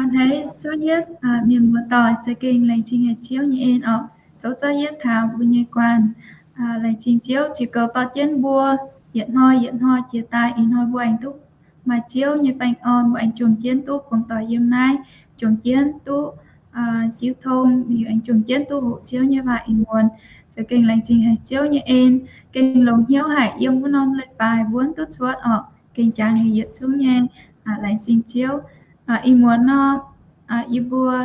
Hneiv zouv yietv mienh muoz-doic za'gengh laengz zingh haic Ziouv nyei en orqc. Tov zouv yietv taux mbuo nyei guanh. Laengz zingh Ziouv ziux goux dorh jienv mbuo yietc hnoi yietc hnoi jiex daaih. Ih hnoi mbuo aengx duqv maaih Ziouv nyei baengh orn, mbuo aengx jomc jienv duqv kungx doic yiem naaiv, jomc jienv duqv jiu tong, liuz aengx jomc jienv duqv hoqc Ziouv nyei waac ih muonz. Za'gengh laengz zingh haic Ziouv nyei en, gengh longc hnyouv haic yiem wuov norm leiz-baaix mbuo duqv cuotv orqc. Gengh jangx haic yietc zungv nyei. Laengz zingh Ziouv. Ih muonz nor, yie mbuo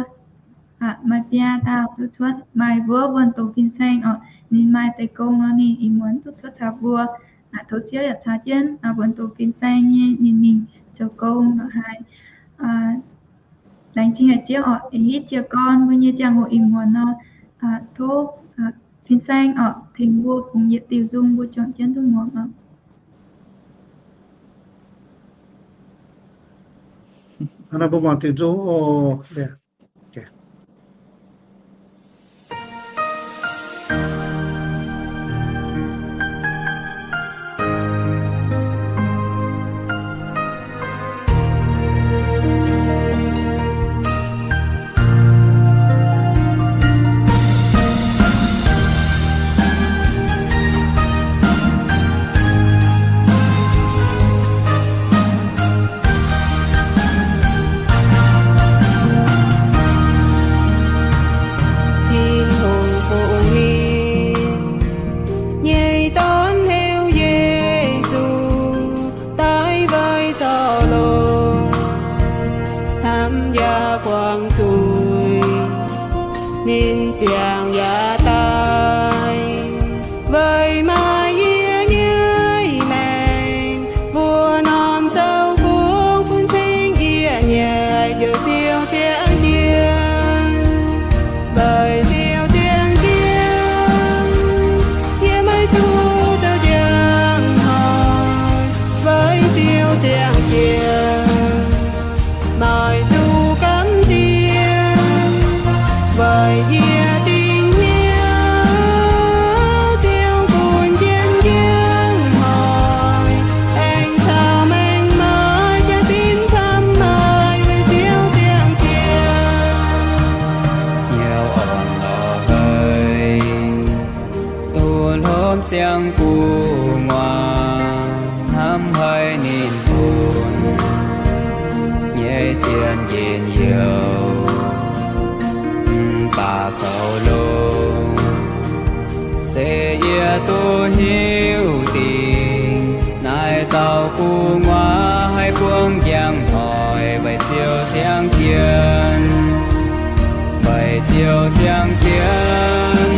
maaih biaa dauh duqv cuotv, maaih mbuo wuonh doqc fin-saeng orqc. Ninh maaih deix gong nor ninh ih muonz duqv cuotv caux mbuo. Tov Ziouv yaac caux jienv wuonh doqc fin-saeng nyei ninh mingh zoux gong lorqc haaix. Laengz zingh haic Ziouv orqc. Hitv jiez gorn mbuo nyei ziangh hoc ih muonz nor, tov fin-saeng orqc tengx mbuo bungx yietc diuh nzung mbuo juangc jienv duqv muangx orqc. Mbuo muangx diuh nzung oc. Tin-Hungh fungx ninh nyei dorn heuc Yesu daaih weic zorc longx, hnamv yaac guangc zuiz, ninh ziangh yaac daaih weic maaih yie nyei maengc. Mbuo norm zoux gong bun cing yie nyei Ziouv ziangh jienv, weic Ziouv ziangh jienv, yie maiv zuqc zoux njang hnoi, weic Ziouv ziangh jienv, maiv zuqc gamh nziex, weic yie dingc hnyouv Ziouv bun jienv njang hnoi, aengx caux maengc maaih jaax-zinh camv haic weic Ziouv ziangh jienv. Hnyouv orn lorz haic, duqv hlopv siang-gu'nguaaz, hnamv haiz ninh funx nyei zien njien-youh, mv baac goux longx, se yie duqv hiuv dingc, naaiv dauh gu'nguaaz haih buangv njang hnoi weic Ziouv ziangh jienv, weic Ziouv ziangh jienv,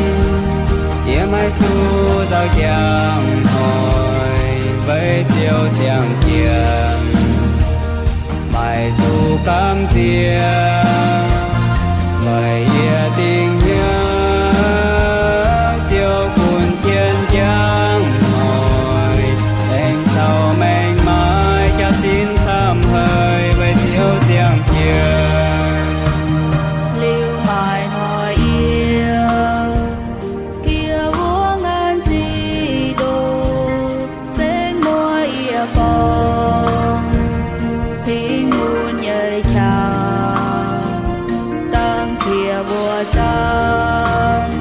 yie maiv zuqc nzauh njang hnoi, weic Ziouv ziangh jienv, maiv zuqc gamh nziex, weic yie dingc hnyouv Ziouv bun jienv njang hnoi, aengx caux maengc maaih jaax-zinh camv haic weic Ziouv ziangh jienv. Liuz maaih hnoi yie, yie wuov ngaanc ziqc ndoqc, zenv muoz yie borngz, hingv mun nyei qangx, dangh qiex mbuo zaang.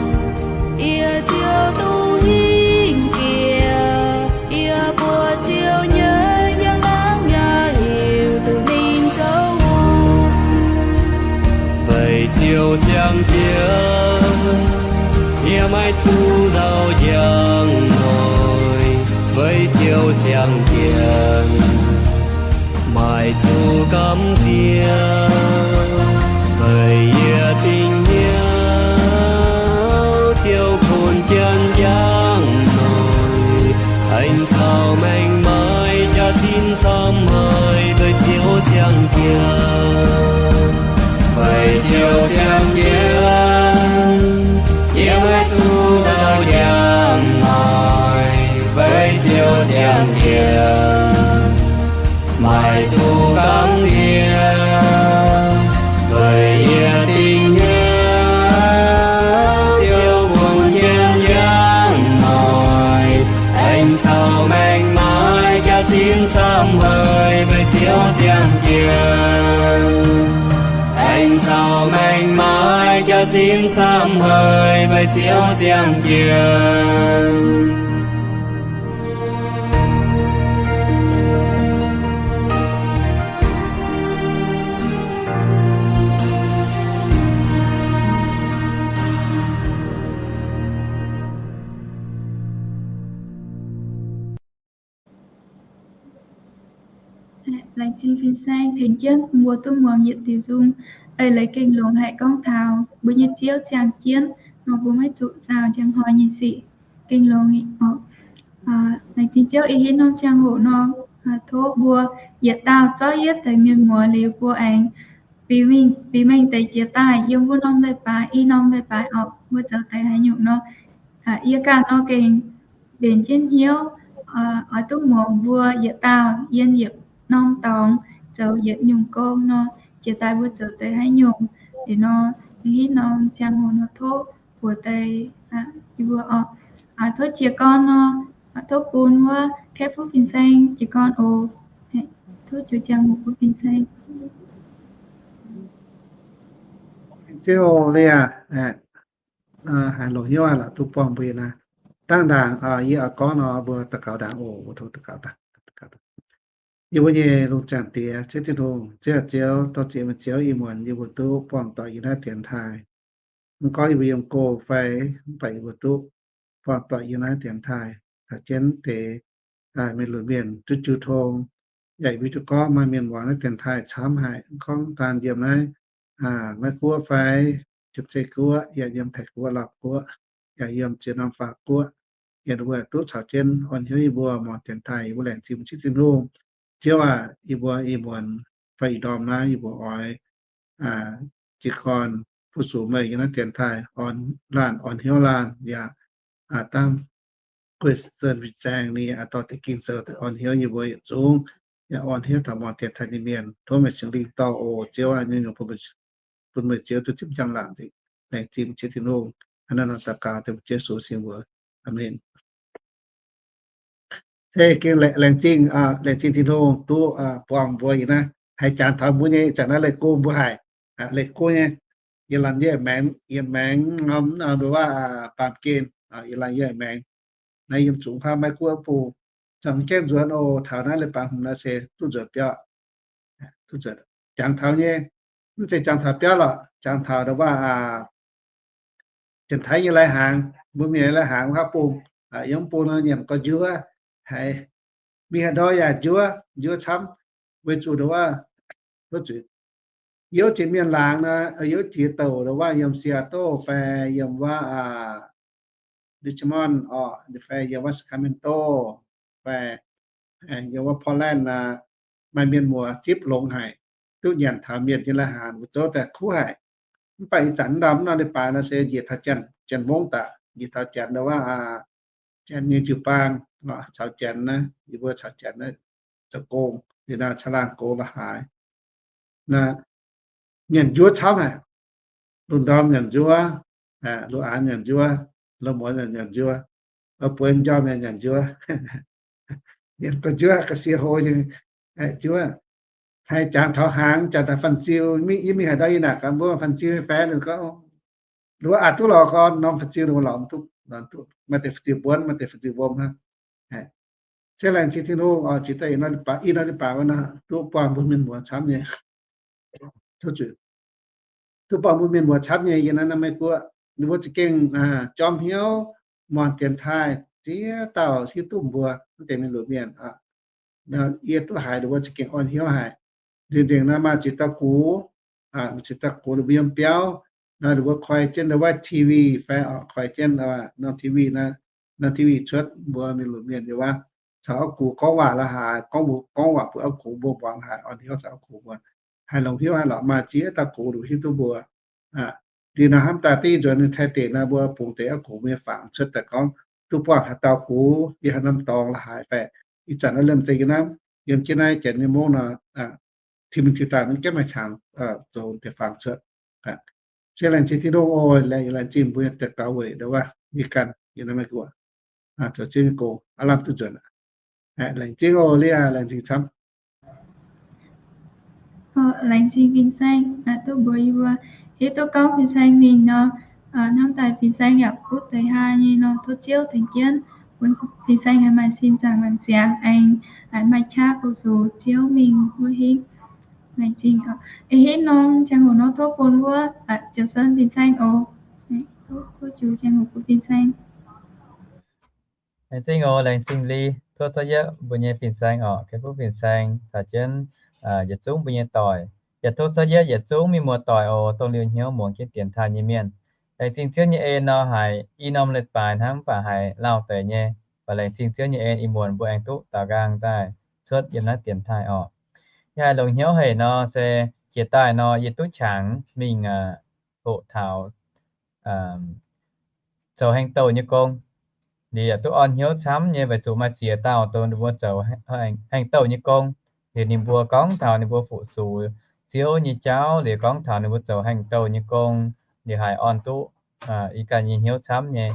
Yie Ziouv duqv hingh jiex, yie buoz-ziouc nyei njang-laangc yaac hiuv duqv ninh zoux wuov. Weic Ziouv ziangh jienv, yie maiv zuqc nzauh njang hnoi, weic Ziouv ziangh jienv, maiv zuqc gamh nziex, weic yie dingc hnyouv Ziouv bun jienv njang hnoi, aengx caux maengc maaih jaax-zinh camv haic weic Ziouv ziangh jienv. Weic Ziouv ziangh jienv, yie maiv zuqc nzauh njang hnoi, weic Ziouv ziangh jienv, maiv zuqc gamh nziex, weic yie dingc hnyouv Ziouv bun jienv njang hnoi, aengx caux maengc maaih jaax-zinh camv haic weic Ziouv ziangh jienv. Maengx maaih jaax-zinh camv haic, meih Ziouv ziangh jienv. Laengz zingh fin-saeng tengx jienv mbuo duqv muangx yietc diuh nzung. Eix leiz gengh longx haic gorngv taux mbuo nyei Ziouv ziangh jienv nor, mbuo maiv zuqc nzaaux njang hnoi nyei sic. Gengh longx oc. Laengz zingh Ziouv ih hnoi norm ziangh hoc nor, tov mbuo yietc dauh zorqv yietc deix mienh muoz liuz mbuo aengx biux mengh deix jiex daaih yiem wuov norm leiz-baaix, i norm leiz-baaix oc, mbuo zoux deix haaix nyungc nor, yie ganh nor gengh mbenc jienv hnyouv oix duqv muangx mbuo yietc dauh yiem yietc norm dorngx zoux yietc nyungc gong nor, jiex daaih mbuo zoux deix haaix nyungc. Liuz nor, ih hnoi norm ziangh hoc nor tov mbuox deix yie mbuo oc. Tov jiez gorn nor, tov bun wuov Kaeqv Fuqv fin-saeng jiez gorn oc. Tov jiez gorn bun fin-saeng. Ziouv Lee, haiz longx hnyouv aqv, la'duqv buangh mbuo naaiv. Dangh ndaangc yie oix gorngv nor, mbuo daux gaux ndaangc oc. Mbuo tov daux gaux daaih. Yie mbuo nyei lungh zaangc Diex, Ziouv Tin-Hungh, Ziouv aac Ziouv, dor-ziec meih Ziouv ih muonz yie mbuo duqv buangh doic yiem naaiv dienx taaih. Mv gorngv yie mbuo yiem go fai mv baac yie mbuo duqv buangh doic yiem naaiv dienx taaih, taux jienv deix mienh lunx mienh duqv jiu tong. Yaac yie mbuo duqv gorngv maaih mienh muangx naaiv dienx taaih camv haic, mv gorngv daan yiem naaiv Meiv Guoqv fai Jiem-Zei Guoqv, yaac yiem Taiv Guoqv, Laauv Guoqv, yaac yiem ziex norm Faatv Guoqv, yaac ninh mbuo duqv caux jienv orn hnyouv yie mbuo muangx dienx taaih. Yie mbuo laengz zingh ciev Tin-Hungh. Ziouv aac, yie mbuo ih muonz fai ih ndorm naaiv yie mbuo oix jiez gorn fu-sux meih yiem naaiv dienx taaih, orn laanh orn hnyouv laanh, yaac dangv guei sen fin-saeng ninh dorh deix Ging-Sou orn hnyouv yie mbuo yietc zungv, yaac orn hnyouv taux muangx dienx taaih nyei mienh. Tov meih Singx Lingh dorh oc Ziouv aac, nyungc-nyungc bun meih Ziouv duqv zipv njang-laangc nzengc. Laengz zingh ciev Tin-Hungh. Hnangv naaiv nor daux gaux dengv Ziouv Yesu Ziouv mbuox. Aamen. Laengz zingh, laengz zingh Tin-Hungh duqv buangh mbuo yiem naaiv, haiz jangx taux mbuo nyei ih zanc naaiv leiz-go mbuo haic. Leiz-go nyei, yie laanh yie maengx, yie maengx norm nduov waac baamh gen, yie laanh yie maengx naaiv yiem zungx haav Meiv Guoqv bung, zangc gaengh nzuonx oc. Taux naaiv leiz-baaix hmz naaiv se duqv nzuonx biauv, duqv nzuonx, jangx taux nyei, mv zeiz jangx taux biauv lorqc, jangx taux nduov waac Janx-Taiv nyei lai-hnaangx, mbuo mienh nyei lai-hnaangx wuov bung, yiem bung nor nyanc gorx njuov, haiz mingh haaix ndau yaac njuov, njuov camv, weic zuqc nduov waac, youv jiex mienh laangz nor, youv jiex douc nduov waac yiem Seattle fai yiem wuov Richmond oc, fai yiem wuov Sacramento, fai yiem wuov Portland nor, maaih mienh muoz zipv longx haic, duqv nyanc taux mienh nyei lai-hnaangx, mbuo zouv daaih kuv haic. Mv baac ih zanc ndau mv norm leiz-baaix nor se njiec taux Janx, Janx mungv daaih, njiec taux Janx nduov waac, Janx nyei jiu-baang, caux Janx naaiv, yie mbuo caux Janx naaiv zoux gong, liuz nor caangh laangh gox la'haaix. Nyanc njuov camv haic. Lungh ndorm nyanc njuov, lungh aanx nyanc njuov, lungh muonz nyanc njuov, bueix njormh nyanc njuov, nyanc gorx njuov ga'sie hlo nyei njuov. Haiz jangx taux hnaangx, jangx taux fanh ziu, yie mingh haaix ndau yie naaic gaax mbuo fanh ziu nyei fai, ninh gorngv, nduov waac aqc duqv lorz gorn norm fanh ziu, ninh mbuo lorz duqv, maaih deix fanh ziu mbuonv, maaih deix fanh ziu mbom hnangv. Se laengz zingh Tin-Hungh oc, jiex daaih ih hnoi leiz-baaix wuov nor duqv buangh mbuo mienh muoz camv nyei, duqv buangh mbuo mienh muoz camv nyei yiem naaiv Meiv Guoqv. Ninh mbuo za'gengh jorm hnyouv muangx dienx taaih, ziex dauh hiuv duqv mbuo mv deix mienh lunx mienh. Yie duqv haiz ninh mbuo za'gengh orn hnyouv haic. Nzengc-nzengc naaiv maaih ziex dauh gux, maaih ziex dauh gux ninh mbuo yiem biauv nor, ninh mbuo koi jienv nduov waac T V fai oc, koi jienv norm T V naaiv, norm T V cuotv mbuo mienh lunx mienh nyei waac, caux auv gux gorngv waac la'haaix, gorngv mbuo gorngv waac bun auv gux mbuo muangx haic, orn hnyouv caux auv gux mbuo. Haiz longx hnyouv haic lorqc, maaih ziex dauh gux ninh hiuv duqv mbuo. Liuz nor hnamv daaih div nzuonx ninh taaih deix nor, mbuo bungx deix auv gux mbuo nyei fangx cuotv daaih gorngv duqv buangh haaix dauh gux yiem haaix norm dorngx la'haaix fai. Ih zanc naaiv liemh zeih yiem naaiv, yiem jienv naaiv janx nyei mungv nor, tim mingh tim daaih maiv gaengh maaih qangx zoux deix fangx cuotv. Se laengz zingh Tin-Hungh oc, laengz zingh mbuo deix gaux weic nduov waac yie ganh yiem naaiv Meiv Guoqv zoux Ziouv nyei gong aav lamh duqv nzuonx. Laengz zingh oc, Lee, laengz zingh camv. Laengz zingh fin-saeng duqv mbuox yie mbuo, hiuv duqv gorngv fin-saeng mingh nor, hnamv daaih fin-saeng yaac kuv deix haa nyei nor, tov Ziouv tengx jienv, bun fin-saeng haih maaih sin zaangc laangc siangx aengx haih maaih qaqv fu-sux Ziouv mingh wuov hingv. Laengz zingh oc. Ei hingv norm ziangh hoc nor tov bun wuov Ziouv Sen fin-saeng oc. Tov ziangh hoc bun fin-saeng. Laengz zingh oc, laengz zingh Li, tov zorqv yietv mbuo nyei fin-saeng oc, gengh bun fin-saeng caux jienv yietc zungv mbuo nyei doic. Yaac tov zorqv yietv yietc zungv mienh muoz-doic oc, dongh liuz hnyouv muangx jienv dienx taaih nyei mienh. Laengz zingh Ziouv nyei en nor, haiz i norm leiz-baaix hnangv mv baac haiz lauh deix nyei, mv baac laengz zingh Ziouv nyei en, ih muonz mbuo aengx duqv daaux nqaang daaih cuotv yiem naaiv dienx taaih oc. Yie haiz longc hnyouv haic nor se jiex daaih nor yie duqv qangx mingh hoqc taux zoux haengh douh nyei gong. Liuz yaac duqv orn hnyouv camv nyei, weic zuqc maaih ziex dauh dongh ninh mbuo zoux haengh douh nyei gong. Liuz ninh mbuo gorngv taux ninh mbuo fu-sux Ziouv nyei jauv, liuz gorngv taux ninh mbuo zoux haengh douh nyei gong, liuz haiz orn duqv i ganh nyei hnyouv camv nyei.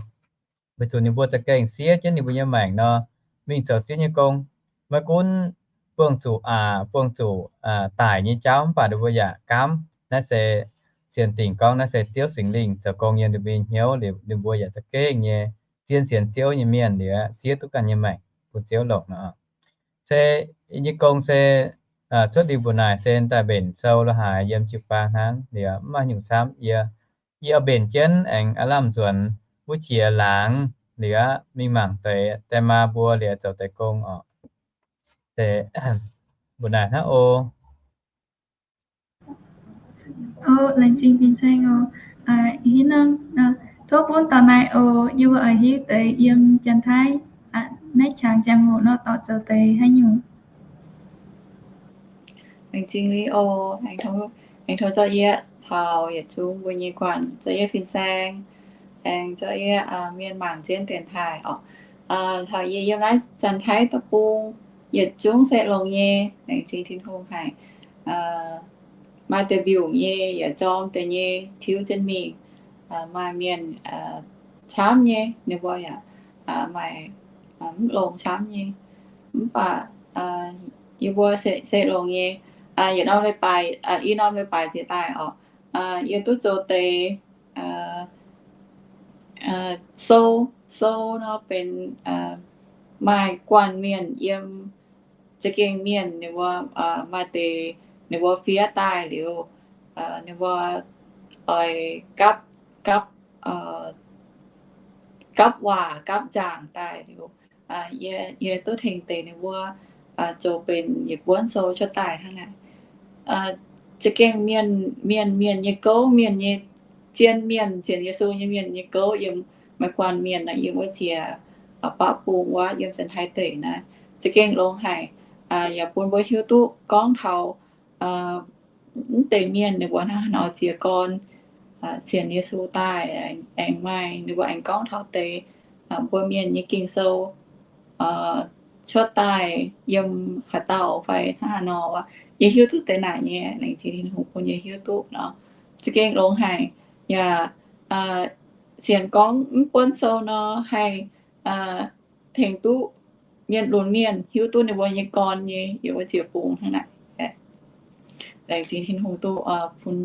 Weic zuqc ninh mbuo za'gengh siev jienv ninh mbuo nyei maengc nor, mingh zoux Ziouv nyei gong. Maiv gunv buangh zuqc aqc, buangh zuqc daic nyei jauv mv baac ninh mbuo yaac gaamv. Naaiv se sienx dingc gorngv naaiv se Ziouv Singx Lingh zoux gong yiem ninh mbuo nyei hnyouv liuz, ninh mbuo yaac za'gengh nyei zien sienx Ziouv nyei mienh liuz, siev duqv ganh nyei maengc bun Ziouv longc nor. Se yie nyei gong se cuotv liuz mbuo naaic se daaih mbenc sou lo haaix yiem jiu-baang hnangv liuz, mv maaih nyungc camv. Yie, yie oix mbenc jienv aengx aav lamh nzuonx wuov jiex laangz liuz, mingh mangc deix die maa mbuo liuz zoux deix gong oc. Se mbuo naaic hnangv oc. Oc, laengz zingh fin-saeng oc. Ih norm, tov bun dorh naaiv oc, yie mbuo oix hiuv deix yiem Janx-Taiv naaiv qangx ziangh hoc nor dorh zoux deix haaix nyungc. Laengz zingh Li oc. Aengx tov zorqv yietv taux yietc zungv mbuo nyei guanh, zorqv yietv fin-saeng, aengx zorqv yietv mienh mangc jienv dienx taaih oc. Taux yie yiem naaiv Janx-Taiv deic-bung yietc zungv se longx nyei, laengz zingh Tin-Hungh haic. Maaih deix mbiungc nyei, yaac jorm deix nyei, tiuv jienv mingh. Maaih mienh camv nyei, ninh mbuo yaac maaih mv longx camv nyei. Mv baac yie mbuo se longx nyei. Yietc norm leiz-baaix, i norm leiz-baaix jiex daaih oc, yie duqv zoux deix sou, sou nor benx maaih guanh mienh yiem za'gengh mienh ninh mbuo maaih deix ninh mbuo fiev daaih liuz, ninh mbuo oix gapv, gapv, gapv waac gapv nzaangc daaih liuz, yie duqv tengx deix ninh mbuo zoux benx yietc buonv sou cuotv daaih hnangv naaic. Za'gengh mienh, mienh, mienh nyei gouv, mienh nyei, zien mienh sienx Yesu nyei mienh nyei gouv yiem maaih guanh mienh naaic yiem wuov jiex baqv bung wuov yiem Janx-Taiv deic naaiv za'gengh longx haic, yaac bun mbuo hiuv duqv gorngv taux mv deix mienh ninh mbuo hnangv haaix nor jiez gorn sienx Yesu daaih, aengx maaih ninh mbuo aengx gorngv taux deix mbuo mienh nyei Ging-Sou cuotv daaih yiem haaix dauh fai hnangv haaix nor wuov, yie hiuv duqv deix naaic nyei, laengz zingh Tin-Hungh bun yie hiuv duqv nor, za'gengh longx haic. Yaac sienx gorngv mv buonv sou nor haih tengx duqv mienh lunx mienh hiuv duqv ninh mbuo nyei gorn nyei yiem wuov jiex bung hnangv naaic. Laengz zingh Tin-Hungh duqv bun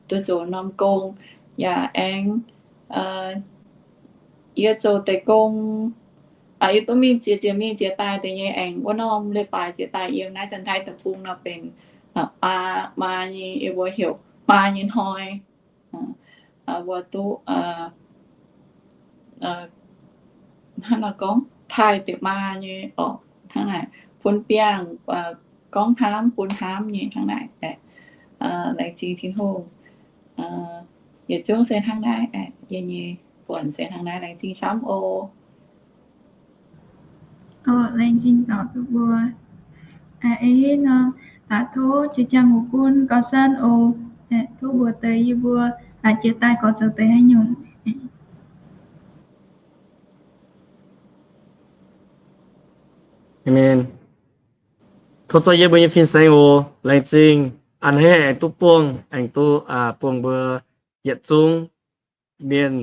duqv zoux norm gong, yaac aengx yie zoux deix gong, yie duqv mingh jiex, jiex mingh jiex daaih deix nyei aengx wuov norm leiz-baaix jiex daaih yiem naaiv Janx-Taiv deic-bung nor benx maa, maa nyei, yie mbuo heuc maa nyei hnoi. Mbuo duqv hnangv naaic gorngv taaih deix maa nyei oc, hnangv naaic bun biangh gorngv hnamv bun hnamv nyei hnangv naaic. Laengz zingh Tin-Hungh. Yietc zungv se hnangv naaiv, yie nyei buonc se hnangv naaiv, laengz zingh camv oc. Oc, laengz zingh dorh duqv mbuo. Ei nor, tov jiex ziangh hoc bun Gauv San oc. Tov mbuox deix yie mbuo jiex daaih gorx zoux deix haaix nyungc. Amen. Tov zorqv yie mbuo nyei fin-saeng oc. Laengz zingh a'hneiv aengx duqv buangh, aengx duqv buangh mbuo yietc zungv mienh,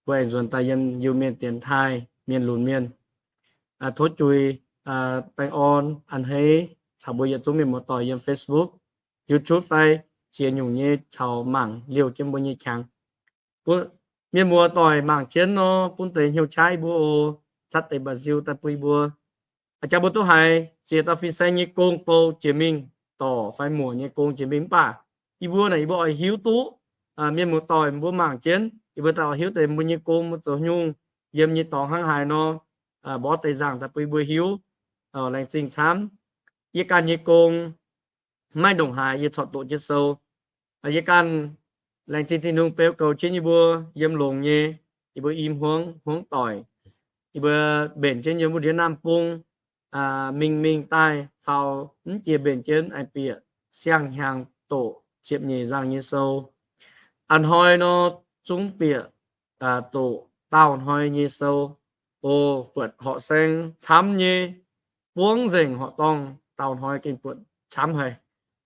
mbuo aengx nzuonx daaih yiem Iu-Mienh dienx taaih, mienh lunx mienh. Tov juix baengh orn a'hneiv caux mbuo yietc zungv mienh muoz-doic yiem Facebook. YouTube fai ziex nyungc nyei caux mangc liouh jienv mbuo nyei qangx. Mienh muoz-doic mangc jienv nor, bun deix hnyouv qaqv yie mbuo oc, zatv deix mba'nziu daaih bun yie mbuo. Jangx mbuo duqv haiz ziex dauh fin-saeng nyei gong bou jiex mingh, dorc fai muoc nyei gong jiex mingh mv baac yie mbuo naaic yie mbuo oix hiuv duqv mienh muoz-doic mbuo mangc jienv, yie mbuo daaih oix hiuv deix mbuo nyei gong mbuo zoux nyungc yiem nyei dorngx hnangv haaix nor, mborqv deix nzaangc daaih bun yie mbuo hiuv. Laengz zingh camv. Yie ganh nyei gong maiv ndongc haaix yie corc doqc jienv sou. Yie ganh laengz zingh Tin-Hungh beu goux jienv yie mbuo yiem longx nyei, yie mbuo i hmuangv hmuangv doic, yie mbuo mbenc jienv yiem wuov ndiev Naamh Bung mingh mingh daaih faaux mv jiex mbenc jienv aengx bieqc siang-hnyangx doqc ziepc nyeic nzaangc nyei sou. A'hnoi nor zungv bieqc doqc daauh hnoi nyei sou. O, buatc horqc saeng camv nyei, buangv nzengc horqc dorngh daauh hnoi gengh buatc camv haic.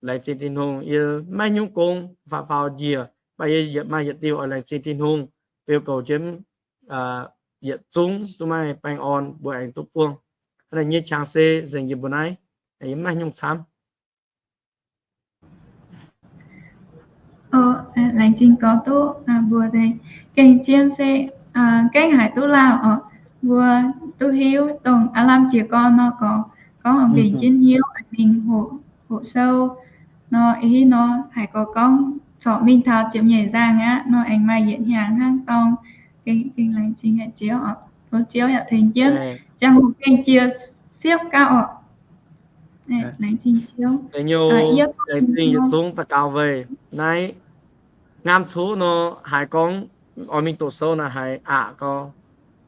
Laengz zingh Tin-Hungh, yie maiv nyungc gong faaux faaux njiec, mv baac yie yietc maaih yietc diuh oix laengz zingh Tin-Hungh beu goux jienv yietc zungv duqv maaih baengh orn mbuo aengx duqv buangh. Hnangv naaic nyei qangx se nzengc yie mbuo naaiv, yie maiv nyungc camv. Laengz zingh gorx duqv mbuox deix gengh zien se gaengh haiz duqv lauh oc. Mbuo duqv hiuv dongh aav lamh jiez gorn nor gorx gorngv oix mbenc jienv hnyouv mingh hoqc sou nor, ih hnoi nor haiz gorx gorngv corc mingh taux ziepc nyeic nzaangc aqv nor aengx maaih yietc hnyangx hnangv dorngh. Gengh laengz zingh haic Ziouv oc. Tov Ziouv yaac tengx jienv ziangh hoc gengh jiex siepv gauh oc. Laengz zingh Ziouv. Laengz zingh yietc zungv daux gaux weic naaiv ngamv cuqv nor haiz gorngv oix mingh doqc sou naaic haiz aqc gau.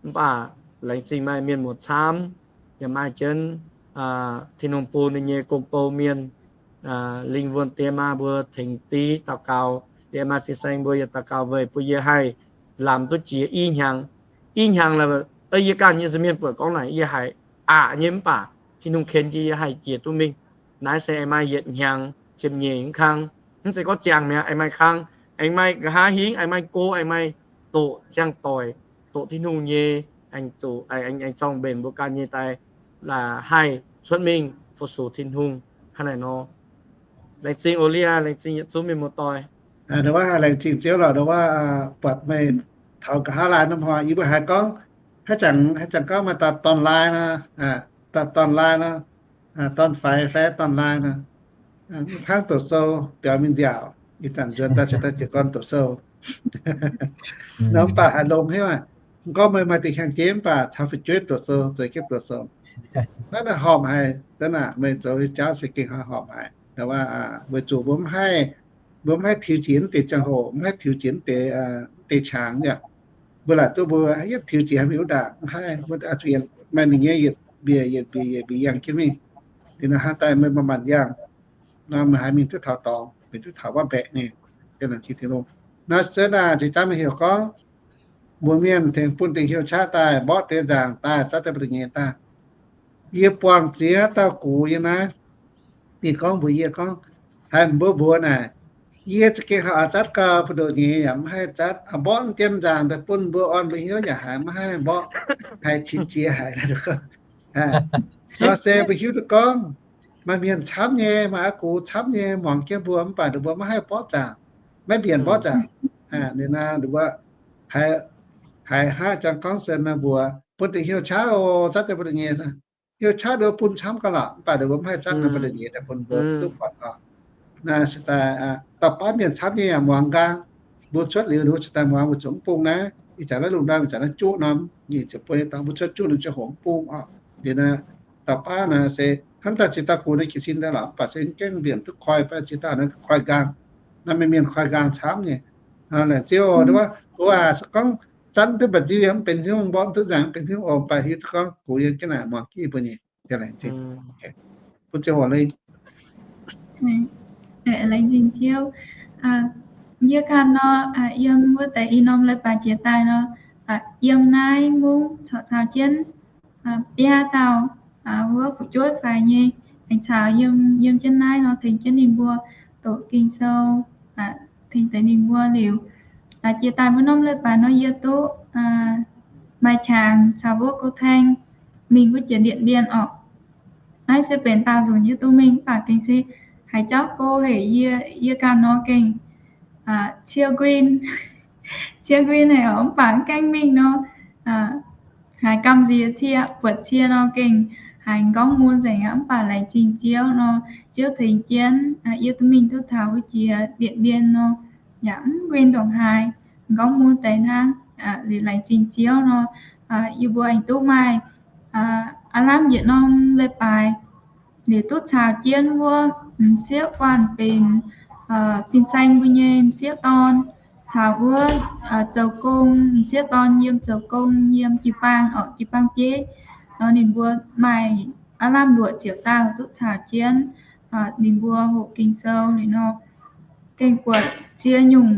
Mv baac laengz zingh maaih mienh muoz camv, yaac maaih jienv Tin-Hungh bun ninh nyei gong bou mienh, lingh wuonh diex maa mbuo tengx div daux gaux, diex maa fin-saeng mbuo yaac daux gaux weic bun yie haih lamz duqv jiex i hnyangx. I hnyangx laaix yie ganh nyei nza'hmien buatc gorngv naaic yie haiz aqc nyei mv baac Tin-Hungh ken jienv yie haih jiex duqv mingh. Naaiv se aengx maaih yietc hnyangx ziepc nyeic kang, mv zeiz gorngv ziangh mi'aqv, aengx maaih kang, aengx maaih nqa'haav hingv, aengx maaih go, aengx maaih doqc ziangh doic, doqc Tin-Hungh nyei, aengx zuqc aengx zorng mbenc mbuo ganh nyei daaih haih cuotv mingh fu-sux Tin-Hungh hnangv naaic nor. Laengz zingh Olive, laengz zingh yietc zungv mienh muoz-doic. Ndongc wuov laengz zingh Ziouv lorqc, ndongc wuov buatc meih taux nqa'haav laai norm hnoi yie mbuo haiz gorngv, haiz zanc, haiz zanc gorngv maaih dauh dorn-laai nor, dauh dorn-laai nor, dorn-faix fai dorn-laai nor, mv kangv doqc sou biaux mingh nziaauc, ih zanc nzuonx daaih ziouc daaih jiez gorn doqc sou. Nor mv baac haiz longx haic aqv. Mv gorngv meih maaih dingc hnyangx-jeiv mv baac taux fu'jueiv doqc sou, zoux jienv doqc sou. Naaiv horpc haic, zanc naaic meih zoux nyei jauv se gengh horpc haic. Weic zuqc mbuo mv haih, mbuo mv haih tiux jiex naaiv deix ziangh hoc, mv haih tiux jiex naaiv deix, naaiv deix qangx yaac. Mbuo laaic duqv mbuo yietv tiux jiex haaix mingh wuov ndaangc mv haih, mbuo oix zuqc yietc maaih ninh nyei yietc mbiec yietc mbiec yietc mbiec yangh jienv mingh. Liuz nor hnangv daaih meih manc-manc yangh nor, meih haih mingh duqv taux dorngx, mingh duqv taux wav mbaeqc nyei. Naaiv se naaic zinh daaih meih heuc gorngv mbuo mienh tengx bun dingc heuc qaqv daaih mborqv deix nzaangc daaih zatv daaih mbu'ndongx nyei daaih. Yie buangh ziex dauh gux yiem naaiv, ninh gorngv mbuox yie gorngv, haiz mbuo mbuox naaic, yie za'gengh haiz oix zatv gau mbu'ndongx nyei yaac mv haih zatv, mborqv deix nzaangc daaih bun mbuo orn mbuo hnyouv yaac haiz mv haih mborqv, haiz qiex jiez haic. Nor se mbuo hiuv duqv gorngv maaih mienh camv nyei, maaih aqv gux camv nyei muangx jienv mbuo mv baac ninh mbuo maiv haih mborqv nzaangc, maiv mbienc mborqv nzaangc. Ninh naaiv ninh mbuo haiz, haiz hnangv jangx gorngv sen naaiv mbuox bun dingc heuc qaqv oc, zatv daaih mbu'ndongx nyei. Heuc qaqv ninh mbuo bun camv gauh lorqc, mv baac ninh mbuo mv haih zatv naaiv mbu'ndongx nyei daaih bun mbuo duqv buatc oc. Naaiv se daaih dauh baav mienh camv nyei yaac muangx nqaang. Mbuo cuotv liuz ninh mbuo cingx daaih muangx, mbuo zuqc mv bung naaiv. Ih zanc naaiv lungh ndorm ih zanc naaiv juqv norm, ninh ziouc bun dauh mbuo cuotv juqv ninh ziouc hoqc mv bung oc. Liuz naaiv dauh baav naaiv se hnamv daaih ziex dauh gux naaiv jiez sin daaih lorqc, mv baac se mv gaengh mbienc duqv koi fai ziex dauh naaiv koi nqaang. Naaiv mienh mienh koi nqaang camv nyei. Laengz Ziouv, mbuo aac se gorngv zanv duqv mba'nziu yaac mv benx hnyouv, mborqv duqv nzaangc mv benx hnyouv oc, mv baac hiuv duqv gorngv gux yiem jienv naaic muangx jienv mbuo nyei. Laengz Ziouv, bun Ziouv hleix. Laengz zingh Ziouv. Yie ganh nor, yiem wuov deix i norm leiz-baaix jiex daaih nor, yiem naaiv mungv corc caux jienv biaa dauh wuov fu'jueiv faix nyei aengx caux yiem, yiem jienv naaiv nor tengx jienv ninh mbuo doqc Ging-Sou, tengx deix ninh mbuo liuz, jiex daaih mbuo norm leiz-baaix nor yie duqv maaih qangx caux mbuo goux taeng mingh wuov jiex Điện Biên oc. Naaiv se benx daauh nzunc yie duqv mingh mv baac gengh se haiz jauv go haic, yie, yie ganh nor gengh cie nquin, cie nquin haic oc, mv baac mv gaengh mingh nor, haiz gamh nziex cie, buatc cie nor gengh haiz m'nqorngv mun nzengc aqv. Mv baac laengz zingh Ziouv nor, Ziouv tengx jienv yie duqv mingh duqv taux wuov jiex Điện Biên nor, yaac mv nquin ndongc haaix, m'nqorngv mun deix hnangv. Liuz laengz zingh Ziouv nor, yie mbuo aengx duqv maaih aav lamh yietc norm leiz-baaix liuz duqv caux jienv wuov m'sieqv guanh benx fin-saeng mbuo nyei m'sieqv dorn, caux wuov zoux gong, m'sieqv dorn yiem zoux gong yiem jiu-baang oc, jiu-baang bieiv nor, ninh mbuo maaih aav lamh luoqc ziepc dauh duqv caux jienv ninh mbuo hoqc Ging-Sou liuz nor, gengh buatc cie nyungc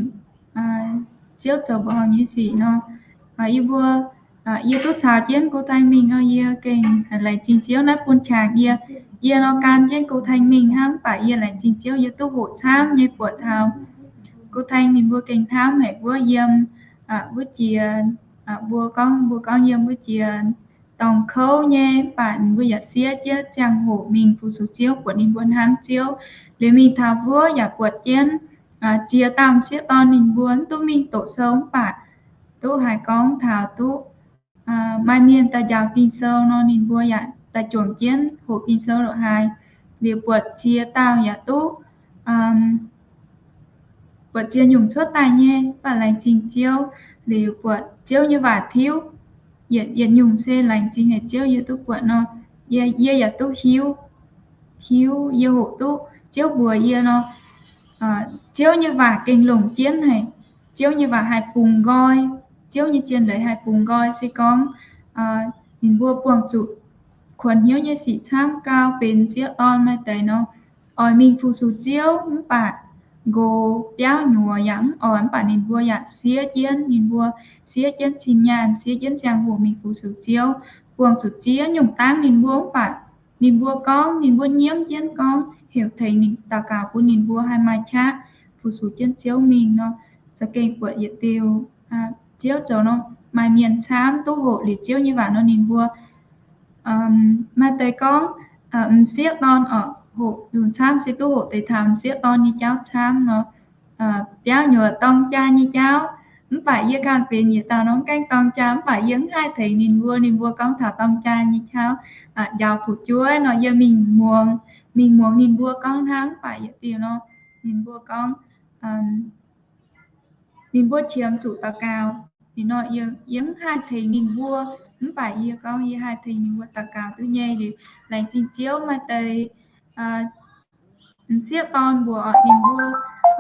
Ziouv zoux mbuoqc horngh nyei sic nor, yie mbuo, yie duqv caux jienv Gu Thanh mingh nor, yie gengh laengz zingh Ziouv naaiv bun qangx yie. Yie nor gan jienv Gu Thanh mingh hnangv, mv baac yie laengz zingh Ziouv yie duqv hoqc camv nyei buatc taux Gu Thanh ninh mbuo gengh hnamv haic wuov yiem wuov jiex, mbuo gorngv, mbuo gorngv yiem wuov jiex dorngx kouv nyei, mv baac ninh mbuo yaac siev jienv ziangh hoc mingh fu-sux Ziouv, buatc ninh mbuo hnamv Ziouv. Liuz mingh taux wuov yaac buatc jienv ziex dauh m'sieqv dorn ninh mbuo mv duqv mingh doqc sou mv baac duqv haiz gorngv taux duqv maaih mienh daaih njaaux Ging-Sou nor, ninh mbuo yaac daaih juangc jienv hoqc Ging-Sou lorqc haic. Liuz buatc ziex dauh yaac duqv buatc ziex nyungc cuotv daaih nyei, mv baac laengz zingh Ziouv. Liuz buatc Ziouv nyei waac tiuv, yietc, yietc nyungc se laengz zingh haic Ziouv yie duqv buatc nor, yie, yie yaac duqv hiuv, hiuv yie hoqc duqv Ziouv mbuox yie nor, Ziouv nyei waac gengh longc jienv haic. Ziouv nyei waac haih bungx nqoi, Ziouv nyei zien leiz haih bungx nqoi. Se gorngv ninh mbuo buangh zuqc kuonx hnyouv nyei sic camv gau, benx m'sieqv dorn maaih deix nor, oix mingh fu-sux Ziouv mv baac nqox biauv nyuoz yaac mv oix, mv baac ninh mbuo yaac siev jienv, ninh mbuo siev jienv cin nyaanh, siev jienv ziangh hoc mingh fu-sux Ziouv. Buangh zuqc ziex nyungc dangv ninh mbuo mv baac ninh mbuo gorngv, ninh mbuo nyiemv jienv gorngv heuc tengx ninh daux gaux bun ninh mbuo haih maaih qaqv fu-sux jienv Ziouv mingh nor, za'gengh buatc yietc diuh Ziouv zoux nor, maaih mienh camv duqv hoqc liuz Ziouv nyei waac nor ninh mbuo maaih deix gorngv m'sieqv dorn oc, hoqc nzunc camv se duqv hoqc deix taux m'sieqv dorn nyei jauv camv nor, biauv nyuoz dorng jaa nyei jauv. Mv baac yie ganh benx yietc dauh nor mv gaengh dorng jaa, mv baac yie mv haih tengx ninh mbuo. Ninh mbuo gorngv taux dorng jaa nyei jauv, njaaux fu'jueiv nor, yie mingh muangx, mingh muangx ninh mbuo gorngv hnangv. Mv baac yietc diuh nor, ninh mbuo gorngv ninh mbuo qiemx zuqc daux gaux. Ninh nor yie, yie mv haih tengx ninh mbuo, mv baac yie gorngv yie haih tengx ninh mbuo daux gaux duqv nyei. Liuz laengz zingh Ziouv maaih deix m'sieqv dorn mbuox ninh mbuo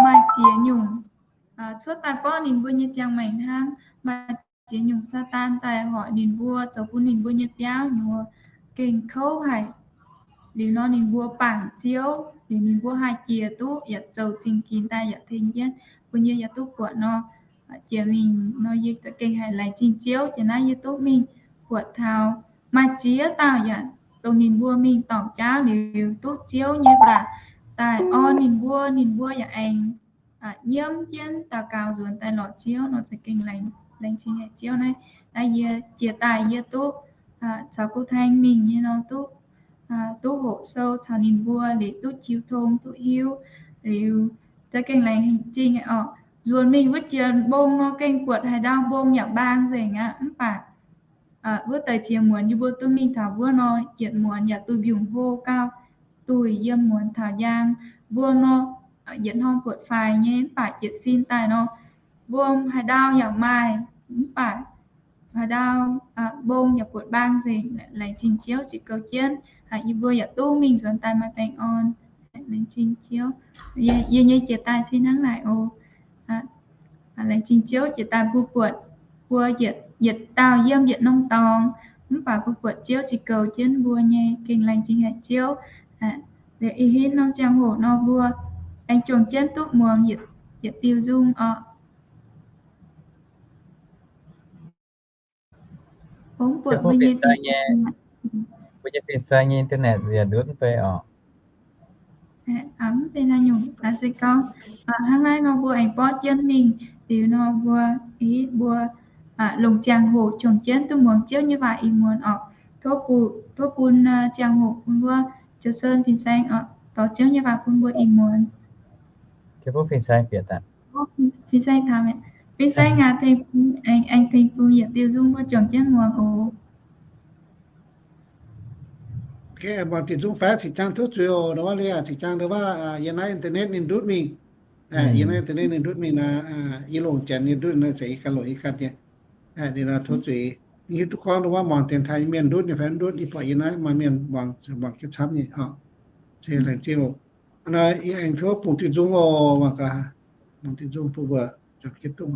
maaih ziex nyungc cuotv daaih borqv ninh mbuo nyei ziangh maengc hnangv, maaih ziex nyungc Saadaan daaih hoic ninh mbuo, zoux bun ninh mbuo nyei biauv nyuoz gengh kouv haic. Liuz nor ninh mbuo bangc Ziouv, liuz ninh mbuo haih jiex duqv yaac zoux zingh ginx daaih yaac tengx jienv mbuo nyei yaac duqv buatc nor, jiex mingh nor yie za'gengh haiz laengz zingh Ziouv. Jiex naaiv yie duqv mingh buatc taux maaih ziex dauh yaac dongh ninh mbuo mingh dorngc jauv liuz duqv Ziouv nyei waac daaih orn ninh mbuo, ninh mbuo yaac aengx nyiemv jienv daux gaux nzuonx daaih lorz Ziouv nor, za'gengh laengz zingh haic Ziouv. Naaiv, naaiv yie jiex daaih yie duqv caux Gu Thanh mingh nyei nor duqv, duqv hoqc sou caux ninh mbuo liuz duqv jiu tong duqv hiuv liuz, za'gengh laengz zingh oc. Nzuonx mingh wuov jiex mbong nor gengh buatc haaix ndau mbong yaac mbaang nzengc aqv. Mv baac wuov deix jiex muonz yie mbuo duqv mingh taux wuov nor, yietc muonz yaac duih mbiungc hlo gauh, duih yiem muonz taux njang. Mbuo nor yietc hnoi buatc faix nyei, mv baac jiez sin daaih nor, mbuo haaix ndau yaac maaih, mv baac haaix ndau mbong yaac buatc mbaang nzengc. Laengz zingh Ziouv ziux goux jienv, yie mbuo yaac duqv mingh nzuonx daaih maaih baengh orn. Laengz zingh Ziouv. Yie nyei jiex daaih se hnangv naaic oc. Laengz zingh Ziouv jiex daaih mbuo buatc, mbuo yietc, yietc dauh yiem yietc norm dorngx, mv baac mbuo buatc Ziouv ziux goux jienv mbuo nyei, gengh laengz zingh haic Ziouv. Liuz ih hnoi norm ziangh hoc nor mbuo aengx juangc jienv duqv muangx yietc, yietc diuh nzung oc. Mv buatc mbuo nyei, mbuo nyei fin-saeng nyei internet nziex ndutv mv bei oc. Mv bei naaiv nyungc se gorngv hnangv naaiv nor mbuo aengx borqv jienv mingh liuz nor mbuo, mbuo longc ziangh hoc juangc jienv duqv muangx Ziouv nyei waac ih muonz oc. Tov bun, tov bun ziangh hoc bun mbuo Jauv Sen fin-saeng oc. dorh Ziouv nyei waac bun mbuo ih muonz. Fin-saeng taux, fin-saeng tengx bung, aengx tengx bung yietc diuh nzung mbuo juangc jienv muangx oc. Muangx diuh nzung faix, cingx jang tov zuiz oc. Ndongc wuov liuz cingx jang ndongc wuov yiem naaiv internet ninh ndutv mingh. Yiem naaiv internet ninh ndutv mingh nor, yie longc janx nyei ndutv nor, zeiz yie ganh longc yie ganh nyei. Ninh nor tov zuiz. Ninh hiuv duqv gorngv ndongc wuov muangx dienx taaih nyei mienh ndutv nyei fai mv ndutv, yie buatc yie naaiv maaih mienh muangx, muangx jienv camv nyei oc. Se laengz zingh oc. Hnangv naaiv yie aengx tov bungx diuh nzung oc. Muangx gaax, bungx diuh nzung bun mbuo juangc jienv duqv.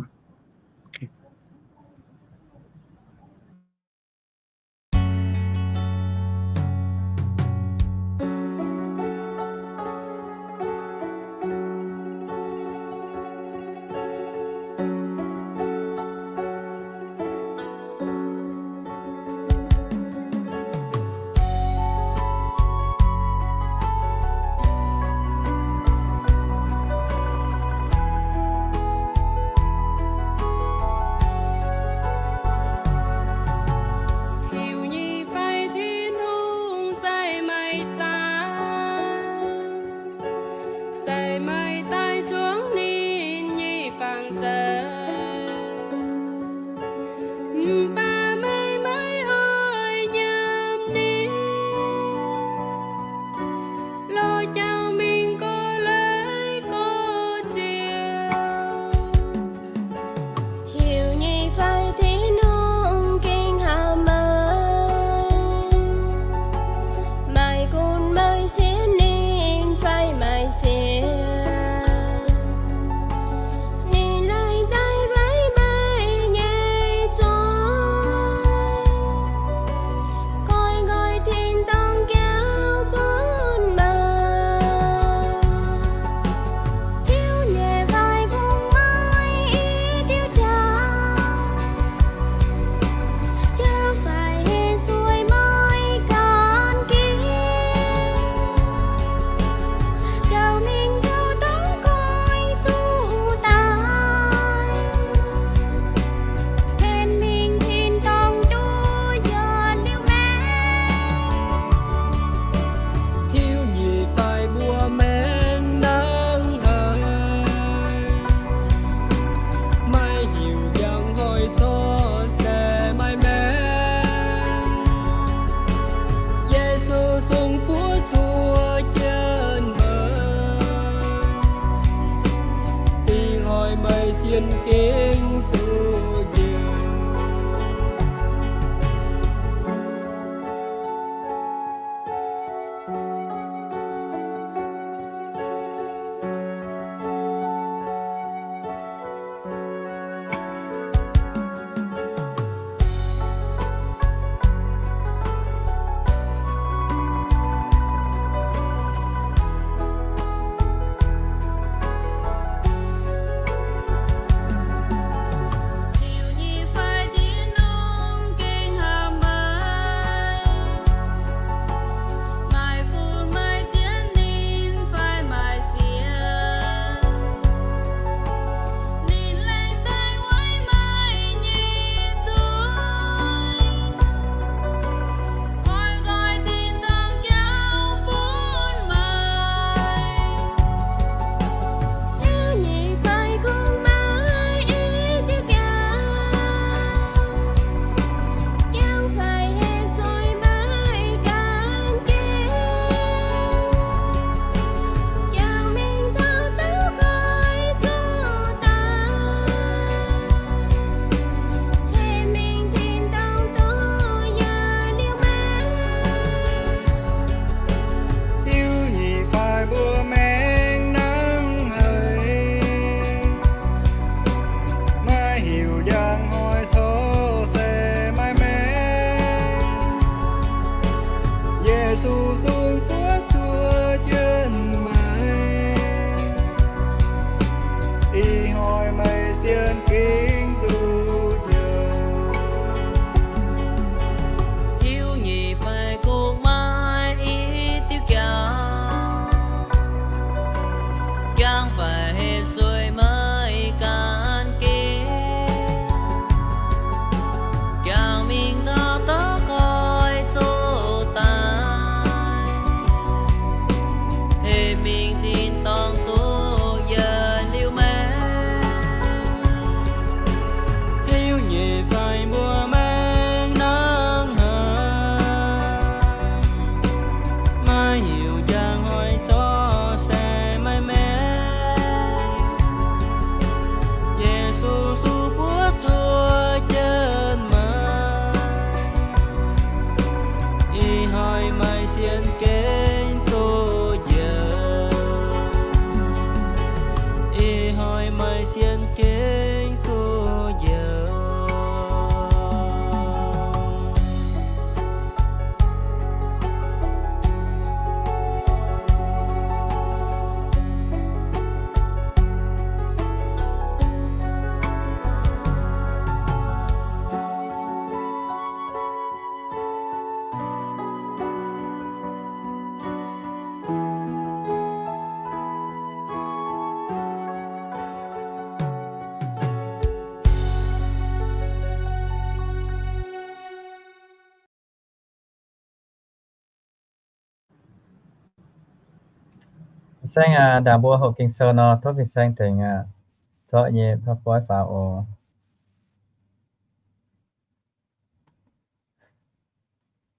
Heuc nyic fai Tin-Hungh za'gengh maiv daaih, za'gengh maiv daaih zuangx ninh nyei fangx zeiv. Mv baac meih maiv oix nyiemc ninh, lorz jauv mingh gorx-leiz gorx-ziouc. Heuc nyic fai Tin-Hungh gengh haih meih, maiv gunv meih sienx ninh fai maiv sienx. Ninh laengz daaih weic meih nyei zuangx, goiv nqoi tin-dorngh jauv bun meih. Diuv nyeic fai kungx maaih i diuv jauv, jauv fai heh sueih maaih ganh ginv, jauv mingh taux dorngx goiv zuqc daaih, heh mingh tin-dorngh duqv yietc liuz maengc. Hiuv nyic fai mbuo maengc nangv haic, maiv hiuc njang hnoi corc se maiv maengc. Yesu sung buov cuotv jienv meih, ih hnoi meih sienx gengh duqv njoux. Heuc nyic fai Tin-Hungh gengh haih meih, maiv gunv meih sienx ninh fai maiv sienx. Ninh laengz daaih weic meih nyei zuiz, goiv nqoi tin-dorngh jauv bun meih. Hiuv nyic fai kungx maaih i diuv jauv, jangx fai heh sueih maaih ganh ginv, jauv mingh taux dorngx goiv zuqc daaih, heh mingh tin-dorngh duqv yietc liuz maengc. Hiuv nyic fai mbuo maengc nangv haic, maiv hiuc njang hnoi corc se maiv maengc. Yesu sung buov cuotv jienv meih, ih hnoi meih sienx gengh duqv njoux. Hiuv nyic fai kungx maaih i diuv jauv, jangx fai heh sueih maaih ganh ginv, jangx mingh taux dorngx goiv zuqc daaih, yiem gengh duqv njoux. Fin-saeng aac, ndaangc mbuo hoqc Ging-Sou nor, tov fin-saeng tengx aac, zorqv nyei paqv foiv faaux oc.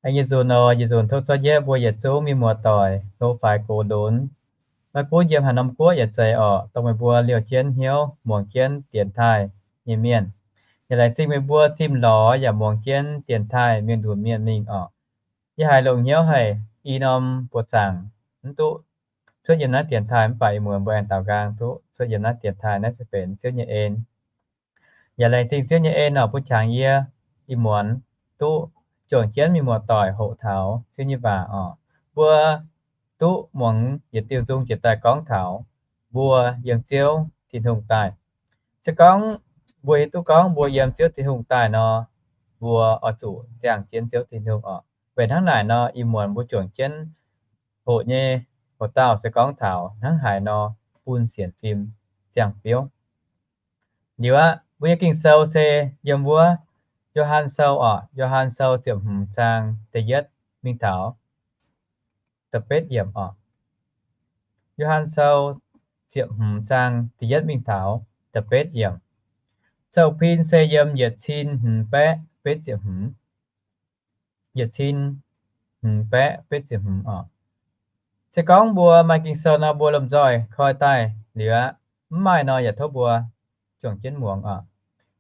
Aengx yietc nzunc oc, yietc nzunc tov zorqv njiec mbuo yietc zungv mienh muoz-doic hlo faix gox lunx, maiv gunv yiem haaix norm guoqv yaac zeiz orqc, dongh meih mbuo liouh jienv hnyouv muangx jienv dienx taaih nyei mienh. Yaac laengz zingh meih mbuo zimh lorz yaac muangx jienv dienx taaih mienh lunx mienh mingh orqc. Yie haiz longc hnyouv haic i norm buoz zaangc mv duqv cuotv yiem naaiv dienx taaih, mv baac ih muonz mbuo aengx daaux nqaang duqv cuotv yiem naaiv dienx taaih. Naaiv se benx Ziouv nyei en. Yaac laengz zingh Ziouv nyei en oc, bun qangx yie ih muonz duqv juangc jienv mienh muoz-doic hoqc taux Ziouv nyei waac oc. Mbuo duqv muangx yietc diuh nzung jiex daaih gorngv taux mbuo yiem Ziouv Tin-Hungh daaih. Se gorngv mbuo hiuv duqv gorngv mbuo yiem Ziouv Tin-Hungh daaih nor, mbuo oix zuqc ziangh jienv Ziouv Tin-Hungh oc. Weic hnangv naaic nor, ih muonz mbuo juangc jienv hoqc nyei hoqc dauh se gorngv taux hnangv haaix nor bun sienx fim ziangh biouv. Liuz aqv, mbuo nyei Ging-Sou se yiem wuov Yo^han Sou oc, Yo^han Sou ziepc hmz zaang da'yietv mingh taux da'betv yiemc oc. Yo^han Sou ziepc hmz zaang da'yietv mingh taux da'betv yiemc. Sou-pin se yiem yietc cin hmz baeqv betv ziepc hmz. Yietc cin hmz baeqv betv ziepc hmz oc. Se gorngv mbuo maaih Ging-Sou nor, mbuo lomh nzoih koi daaih liuz aqv. Mv maaih nor, yaac tov mbuo juangc jienv muangx oc.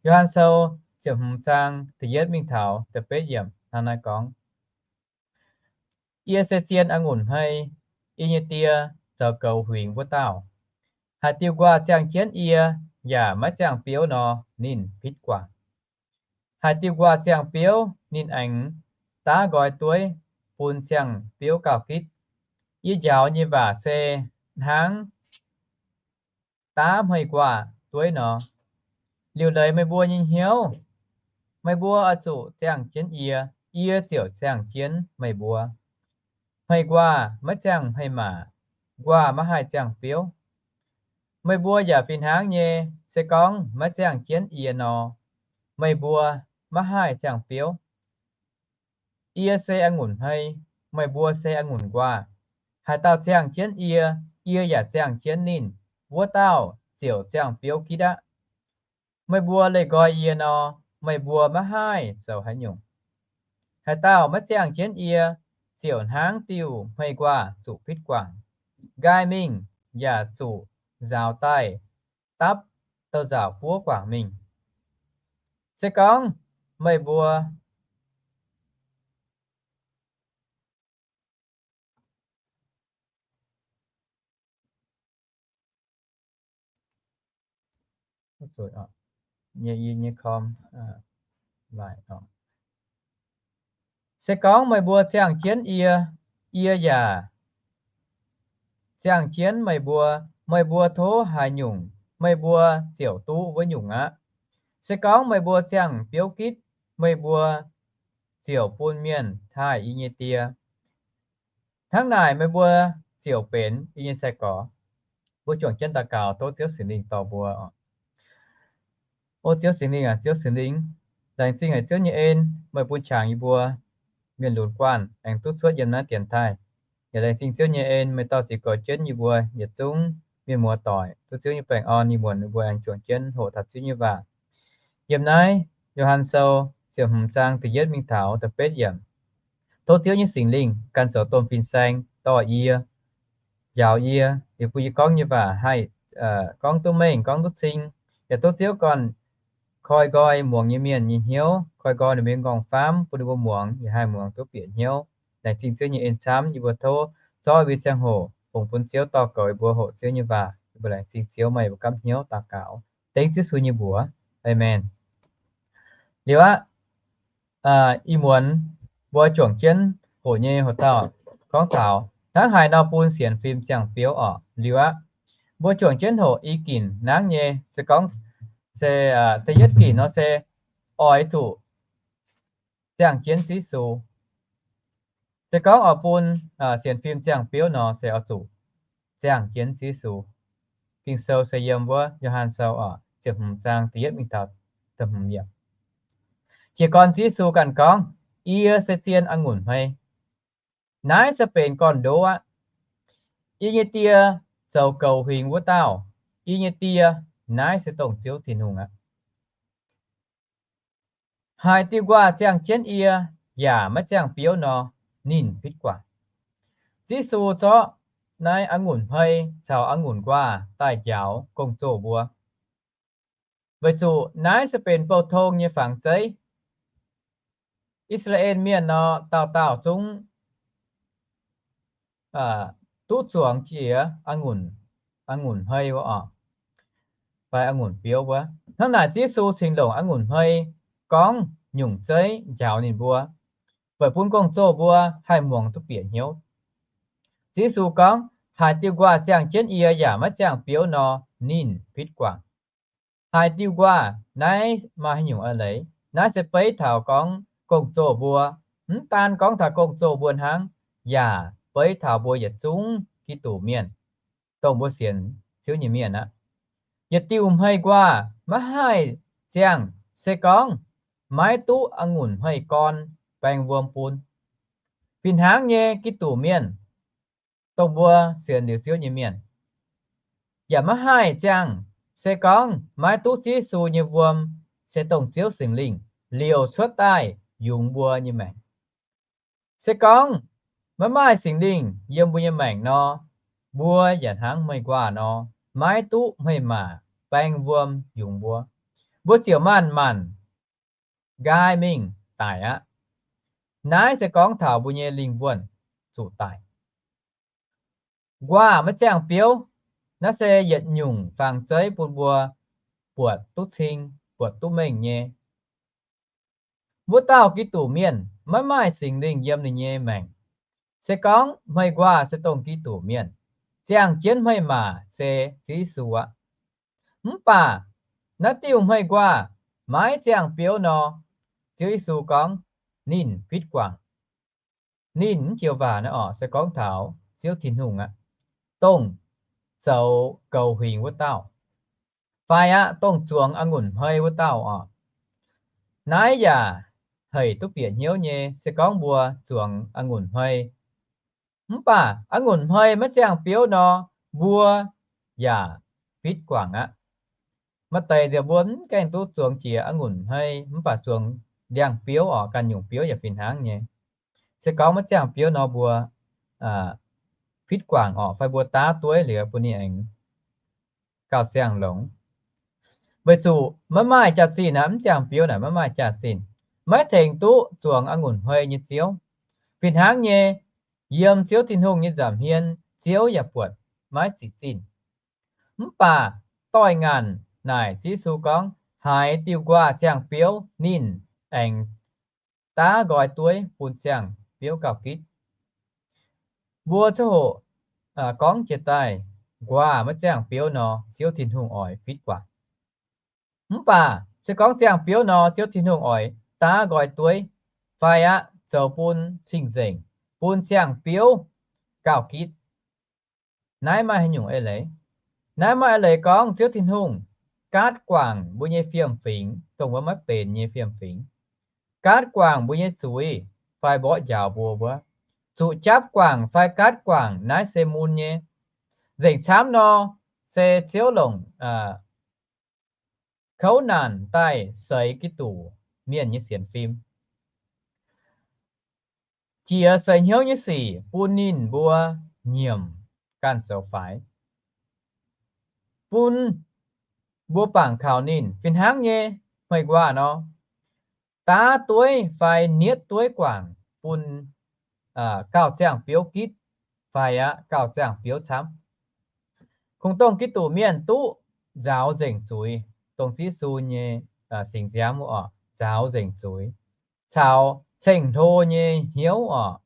Yo^han Sou ziepc hmz zaang da'yietv mingh taux da'betv yiemc hnangv naaiv gorngv, Yie se zien a'ngunc hmei. Yie nyei Die zoux goux huingx wuov dauh. Haaix diuh nquaah ziangh jienv yie yaac maiv ziangh biouv nor, ninh pitv guangc. Haaix diuh nquaah ziangh biouv, ninh aengx daav nqoi dueiv bun ziangh biouv gauh gitv. Yie njaaux nyei waac se hnangv daav hmei nquaah dueiv nor. Liuc leiz meih mbuo nyei hnyouv, meih mbuo oix zuqc ziangh jienv yie, yie ziouc ziangh jienv meih mbuo. Hmei nquaah maiv ziangh hmei maac, nquaah maiv haih ziangh biouv. Meih mbuo yaac fih hnangv nyei, se gorngv maiv ziangh jienv yie nor, meih mbuo maiv haih ziangh biouv. Yie se a'ngunc hmei, meih mbuo se a'ngunc nquaah. Haaix dauh ziangh jienv yie, yie yaac ziangh jienv ninh, wuov dauh ziouc ziangh biouv gitv aqv. Meih mbuo leih nqoi yie nor, meih mbuo maiv haih zoux haaix nyungc. Haaix dauh maiv ziangh jienv yie, ziouc hnangv diuh hmei nquaah zuqc pitv guangc. Nqaai mingh yaac zuqc nzaaux daaih dapv douz-nzauc buov guangc mingh. Se gorngv meih mbuo Se gorngv meih mbuo ziangh jienv yie, yie yaac ziangh jienv meih mbuo, meih mbuo tov haaix nyungc, meih mbuo ziouc duqv wuov nyungc aqv. Se gorngv meih mbuo ziangh biouv gitv, meih mbuo ziouc bun mienh taaih yie nyei Die. Hnangv naaic meih mbuo ziouc benx yie nyei sai-gorx. Mbuo juangc jienv daux gaux, tov Ziouv Singx Lingh dorh mbuo. O Ziouv Singx Lingh aac, Ziouv Singx Lingh, laengz zingh haic Ziouv nyei en, meih bun qangx yie mbuo mienh lunx guanh aengx duqv cuotv yiem naaiv dienx taaih. Yaac laengz zingh Ziouv nyei en, meih dorh ziqc goux jienv yie mbuo yietc zungv mienh muoz doic, duqv Ziouv nyei baengh orn, ih muonz yie mbuo aengx juangc jienv hoqc taux Ziouv nyei waac. Yiem naaiv Yo^han Sou ziepc hmz zaang da'yietv mingh taux da'betv yiemc. Tov Ziouv nyei Singx Lingh ganh zoux domh fin-saeng dorh yie, njaaux yie, liuz bun yie gorngv nyei waac haih gorngv duqv mengh, gorngv duqv cing. Yaac tov Ziouv ganh koi nqoi muangx nyei mienh nyei hnyouv, koi nqoi ninh mbuo nyei nqorngv-faamv, bun ninh mbuo muangx yaac haih muangx duqv bieqc hnyouv. Laengz zingh Ziouv nyei en camv, yie mbuo tov zorqv i wuic ziangh hoc fungx bun Ziouv dorh goux yie mbuo, hoqc Ziouv nyei waac. Yie mbuo laengz zingh Ziouv, meih mbuo gapv hnyouv daux gaux. Dengv Ziouv Yesu nyei mbuox. Aamen. Liuz aqv, ih muonz mbuo juangc jienv hoqc nyei hoc dauh gorngv taux hnangv haaix nor bun sienx fim ziangh biouv oc. Liuz aqv, mbuo juangc jienv hoqc i ginc nangv nyei, se gorngv, se da'yietv ginc nor se oix zuqc ziangh jienv Ziouv Yesu. Se gorngv oix bun sienx fim ziangh biouv nor se oix zuqc ziangh jienv Ziouv Yesu. Ging-Sou se yiem wuov Yo^han Sou oc, ziepc hmz zaang da'yietv mingh taux da'hmz yiemc. Jiez gorn Ziouv Yesu ganh gorngv, Yie se zien a'ngunc hmei. Naaiv se benx gorn-ndoqv aqv. Yie nyei Die zoux goux huingx wuov dauh. Yie nyei Die, naaiv se dongh Ziouv Tin-Hungh aqv. Haaix diuh nquaah ziangh jienv yie yaac maiv ziangh biouv nor, ninh pitv guangc. Ziouv Yesu zorqv naaiv a'ngunc hmei caux a'ngunc nquaah daaih njaaux gong-zoh mbuo. Weic zuqc naaiv se benx bouh tong nyei fangx zeiv. I^saa^laa^en Mienh nor, dauh dauh zungv duqv zuangx jiex a'ngunc hmei wuov oc, fai a'ngunc biouv wuov. Hnangv naaic Ziouv Yesu cingx longc a'ngunc hmei gorngv nyungc zeiv njaaux ninh mbuo, weic bun gong-zoh mbuo haih muangx duqv bieqc hnyouv. Ziouv Yesu gorngv, Haaix diuh nquaah ziangh jienv yie yaac maiv ziangh biouv nor, ninh pitv guangc. Haaix diuh nquaah? Naaiv maaih haaix nyungc eix leiz? Naaiv se beiv taux gorngv gong-zoh mbuo, mv daan gorngv taux gong-zoh mbuo hnangv, yaac beiv taux mbuo yietc zungv Giduc Mienh, dongh mbuo sienx Ziouv nyei mienh aqv. Yietc diuh hmei nquaah maiv haih ziangh se gorngv maiv duqv a'ngunc hmei gorn baeng wuom bun. Fih hnangv nyei, Giduc Mienh, dongh mbuo sienx liuz Ziouv nyei mienh, yaac maiv haih ziangh se gorngv maiv duqv Ziouv Yesu nyei wuom, se dongh Ziouv Singx Lingh liouc cuotv daaih yungz mbuo nyei maengc. Se gorngv maiv maaih Singx Lingh yiem mbuo nyei maengc nor, mbuo yaac hnangv hmei nquaah nor, maiv duqv hmei-maac baeng wuom yungz mbuo. Mbuo ziouc manc-manc nqaai mingh daic aqv. Naaiv se gorngv taux mbuo nyei lingh wuonh zuqc daic. Nquaah maiv ziangh biouv, naaiv se yietc nyungc fangx zeiv bun mbuo buatc duqv cing, buatc duqv mengh nyei. Wuov dauh Giduc Mienh maiv maaih Singx Lingh yiem ninh nyei maengc. Se gorngv hmei nquaah se dongh Giduc Mienh, ziangh jienv hmei-maac se Ziouv Yesu aqv. Mv baac naaiv diuh hmei nquaah maiv ziangh biouv nor, Ziouv Yesu gorngv ninh pitv guangc. Ninh mv joux waac naaiv oc, se gorngv taux Ziouv Tin-Hungh aqv, dongh zoux goux huingx wuov dauh, fai aqv, dongh zuangx a'ngunc hmei wuov dauh oc. Naaiv yaac haic duqv bieqc hnyouv nyei, se gorngv mbuo zuangx a'ngunc hmei, mv baac a'ngunc hmei maiv ziangh biouv nor, mbuo yaac pitv guangc aqv. Maaih deix nziex mbuo mv gaengh duqv zuangx jiex a'ngunc hmei, mv baac zuangx ndiangx-biouv oc, ganh nyungc biouv yaac fih hnangv nyei. Se gorngv maiv ziangh biouv nor, mbuo pitv guangc oc, fai mbuo daav dueiv liuz bun ninh aengx gauh ziangh longx. Weic zuqc maiv maaih jaax-zinh aqv, mv ziangh biouv naaic maiv maaih jaax-zinh, maiv tengx duqv zuangx a'ngunc hmei nyei ziouv. Fih hnangv nyei, yiem Ziouv Tin-Hungh nyei nza'hmien, Ziouv yaac buatc maiv ziqc zinh. Mv baac doix-ngaanc naaic Ziouv Yesu gorngv, haaix diuh nquaah ziangh biouv, ninh aengx daav nqoi dueiv bun ziangh biouv gauh gitv. Mbuo ziouc hoqc gorngv jiex daaih, nquaah maiv ziangh biouv nor, Ziouv Tin-Hungh oix pitv guangc. Mv baac se gorngv ziangh biouv nor, Ziouv Tin-Hungh oix daav nqoi dueiv, fai aqv, zoux bun cing-nzengc, bun ziangh biouv gauh gitv. Naaiv maaih haaix nyungc eix leiz? Naaiv maaih eix leiz gorngv Ziouv Tin-Hungh gaatv guangc mbuo nyei fiem-fingx, dongh wuov maiv benx nyei fiem-fingx, gaatv guangc mbuo nyei zuiz fai mborqv njaaux mbuo wuov. Zuqc japv guangc fai gaatv guangc naaiv se mun nyei. Nzengc camv nor, se Ziouv longc kouv naanc daaih seix Giduc Mienh nyei sienx fim, jiex seix hnyouv nyei sic bun ninh mbuo nyiemc ganh zoux faix, bun mbuo bangc kaux ninh. Fih hnangv nyei, hmei nquaah nor, daav dueiv fai nietv dueiv guangc bun gauh ziangh biouv gitv, fai aqv, gauh ziangh biouv camv. Kungx dongh Giduc Mienh duqv nzaaux nzengc zuiz, dongh Yesu nyei singx nziaamv wuov oc, nzaaux nzengc zuiz, caux ceng-hlo nyei hnyouv oc,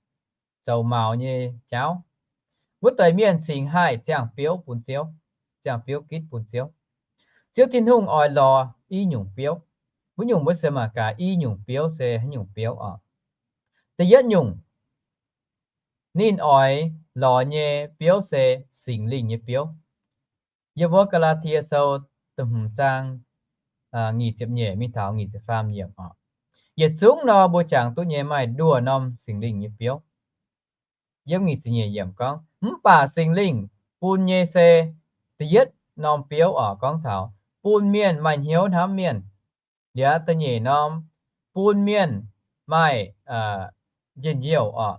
zoux maux nyei jauv. Wuov deix mienh cingx haih ziangh biouv bun Ziouv, ziangh biouv gitv bun Ziouv. Ziouv Tin-Hungh oix lorz i nyungc biouv. Wuov nyungc mbuo se mangc gaax i nyungc biouv se haaix nyungc biouv oc. Da'yietv nyungc ninh oix lorz nyei biouv se Singx Lingh nyei biouv. Yiem wuov Gaa^laa^tie Sou da'hmz zaang nyic ziepc nyeic mingh taux nyic ziepc faam yiemc oc. Yietc zungv nor mbuo jangx duqv nyei maaih nduoh norm Singx Lingh nyei biouv. Yiem nyic ziepc nyeic yiemc gorngv, mv baac Singx Lingh bun nyei se da'yietv norm biouv oc, gorngv taux bun mienh maaih hnyouv hnamv mienh. Liuz aqv, da'nyeic norm bun mienh maaih njien-youh oc.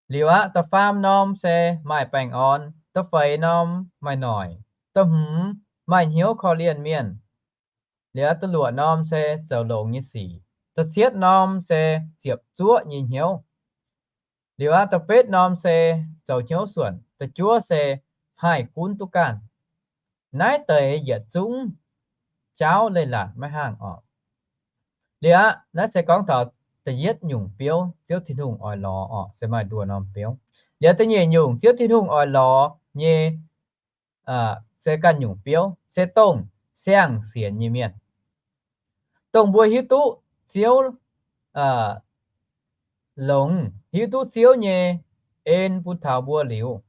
Liuz aqv, da'faam norm se maaih baengh orn, da'feix norm maaih noic, da'hmz maaih hnyouv korv-lienh mienh. Liuz aqv, da'luoqc norm se zoux longx nyei sic, da'cietv norm se ziepc zuoqv nyei hnyouv. Liuz aqv, da'betv norm se zoux hnyouv suonc, da'juov se haih gunv duqv ganh. Naaiv deix yietc zungv jauv leiz-latc maiv haangh oc. Liuz aqv, naaiv se gorngv taux da'yietv nyungc biouv Ziouv Tin-Hungh oix lorz oc, se maaih nduoh norm biouv. Liuz da'nyeic nyungc Ziouv Tin-Hungh oix lorz nyei se ganh nyungc biouv, se dongh siang-sienx nyei mienh. Dongh mbuo hiuv duqv Ziouv longx, hiuv duqv Ziouv nyei en bun taux mbuo liuz,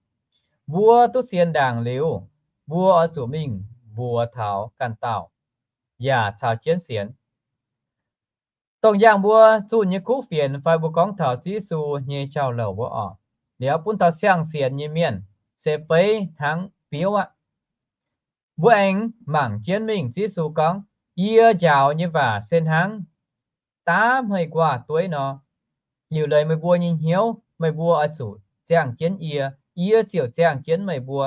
mbuo duqv sienx ndaangc liuz, mbuo oix zuqc mingh mbuox taux ganh dauh, yaac caux jienv sienx. Dongh yangh mbuo zunh nyei kuv fienx fai mbuo gorngv taux Yesu nyei jauv-louc wuov oc, liuz bun taux siang-sienx nyei mienh se beiv hnangv biouv aqv. Mbuo aengx mangc jienv mingh Yesu gorngv, yie njaaux nyei waac se hnangv daav hmei nquaah dueiv nor. Liuz leiz meih mbuo nyei hnyouv, meih mbuo oix zuqc ziangh jienv yie, yie ziouc ziangh jienv meih mbuo.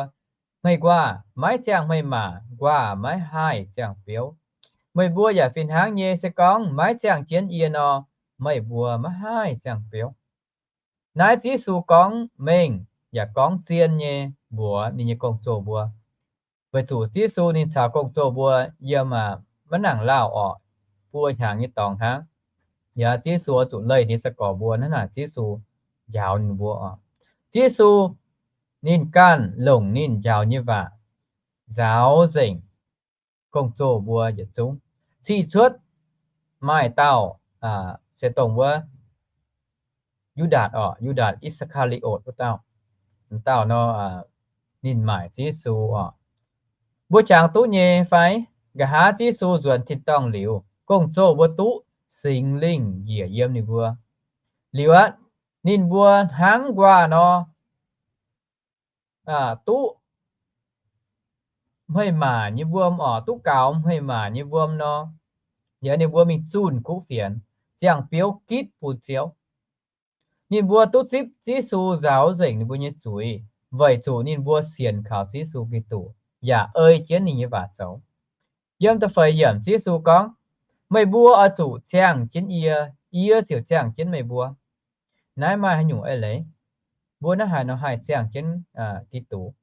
Hmei nquaah maiv ziangh hmei maac, nquaah maiv haih ziangh biouv. Meih mbuo yaac fih hnangv nyei, se gorngv maiv ziangh jienv yie nor, meih mbuo maiv haih ziangh biouv. Naaiv Yesu gorngv mengh yaac gorngv zien nyei mbuox ninh nyei gong-zoh mbuo. Weic zuqc Yesu ninh caux gong-zoh mbuo yiem maiv nangc lauh orqc, buo hnyangx nyei dorngx hnangv. Yaac Yesu oix zuqc leih ninh nyei sai-gorx mbuo hnangv naaic Yesu njaaux ninh mbuo oc. Yesu ninh ganh longc ninh njaaux nyei waac nzaaux nzengc gong-zoh mbuo yietc zungv. Cih cuotv maaih dauh se dongh wuov Yu^ndaatc oc, Yu^ndaatc I^saa^kaa^li^otc wuov dauh. Dauh nor ninh maaic Yesu oc. Mbuo jangx duqv nyei fai? Nqa'haav Yesu nzuonx tin-dorngh liuz, gong-zoh mbuo duqv Singx Lingh njiec yiem ninh mbuo. Liuz aqv, ninh mbuo hnangv nquaah nor duqv hmei maac nyei wuom oc, duqv gaux hmei maac nyei wuom nor, liuz ninh mbuo mingh zunh kuv fienx, ziangh biouv gitv bun Ziouv. Ninh mbuo duqv zipv Yesu nzaaux nzengc ninh mbuo nyei zuiz, weic zuqc ninh mbuo sienx kaux Yesu Giduc, yaac ei jienv ninh nyei waac zoux. Yiem da'feix yiemc Yesu gorngv, meih mbuo oix zuqc ziangh jienv yie, yie ziouc ziangh jienv meih mbuo. Naaiv maaih haaix nyungc eix leiz? Mbuo naaiv haaix nor haih ziangh jienv Giduc?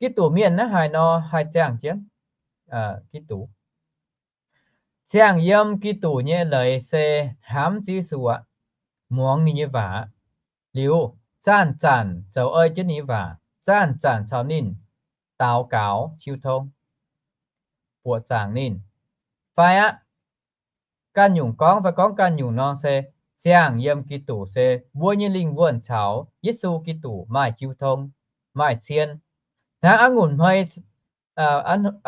Giduc mienh naaiv haaix nor haih ziangh jienv Giduc? Ziangh yiem Giduc nyei leiz se hnamv Yesu aqv, muangx ninh nyei waac, liuz zanc-zanc zoux ei jienv ninh nyei waac, zanc-zanc caux ninh daux gaux jiu tong, buoqc zaangc ninh. Fai aqv, ganh nyungc gorngv fai gorngv ganh nyungc nor se ziangh yiem Giduc se mbuo nyei lingh wuonh caux Yesu Giduc maaih jiu tong, maaih cien, hnangv a'ngunc hmei,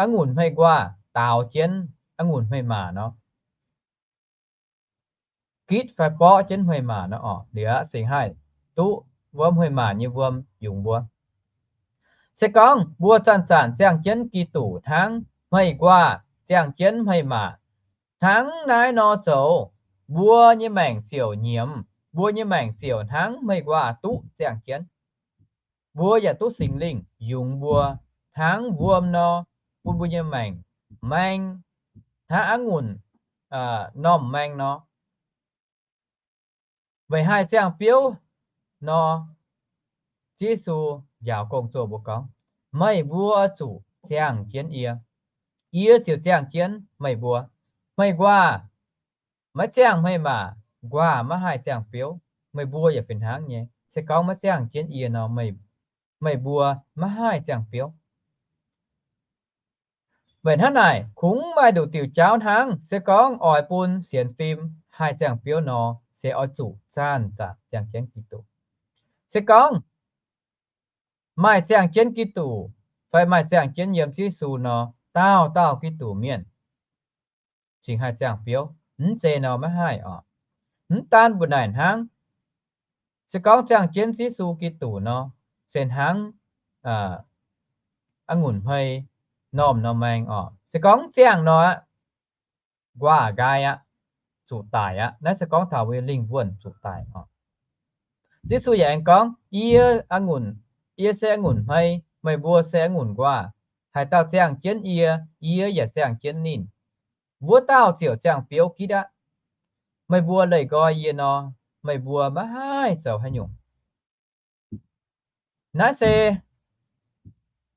a'ngunc hmei nquaah daaux jienv a'ngunc hmei maac nor, gitv fai borqv jienv hmei maac nor oc, liuz aqv, singx haih duqv wuov hmei maac nyei wuom yungz mbuo. Se gorngv mbuo zanc-zanc ziangh jienv Giduc hnangv hmei nquaah ziangh jienv hmei maac, hnangv naaiv nor zoux, mbuo nyei maengc ziouc nyiemz, mbuo nyei maengc ziouc hnangv hmei nquaah duqv ziangh jienv. Mbuo yaac duqv Singx Lingh yungz mbuo hnangv wuom nor, bun mbuo nyei maengc maeng hnangv a'ngunc normh maeng nor. Weic haih ziangh biouv nor, Yesu njaaux gong-zoh mbuo gorngv, meih mbuo zuqc ziangh jienv yie. yie ziouc ziangh jienv meih mbuo. Meih nquaah maiv ziangh hmeiv maac, nquaah maiv haih ziangh biouv, meih mbuo yaac fih hnangv nyei. Se gorngv maiv ziangh jienv yie nor, meih mbuo maiv haih ziangh biouv. Weic hnangv naaic, kungx maaih nduqc diuc jauv hnangv. Se gorngv oix bun sienx fim haih ziangh biouv nor, se oix zuqc zanc-zanc ziangh jienv Giduc. Se gorngv maaih ziangh jienv Giduc fai maaih ziangh jienv yiem Yesu nor, dauh dauh Giduc mienh cingx haih ziangh biouv. Mv zeiz nor maiv haih oc. Mv daan mbuo naaic hnangv. Se gorngv ziangh jienv Yesu Giduc nor, se hnangv a'ngunc hmei normh nor maeng oc. Se gorngv mv ziangh nor aqv, nquaah nqaai aqv, zuqc daic aqv. Naaiv se gorngv taux mbuo lingh wuonh zuqc daic oc. Yesu yaac aengx gorngv, Yie, yie se a'ngunc hmei, meih mbuo se a'ngunc nquaah. Haaix dauh ziangh jienv yie, yie yaac ziangh jienv ninh, wuov dauh ziouc ziangh biouv gitv aqv. Meih mbuo leih nqoi yie nor, meih mbuo maiv haih zoux haaix nyungc. Naaiv se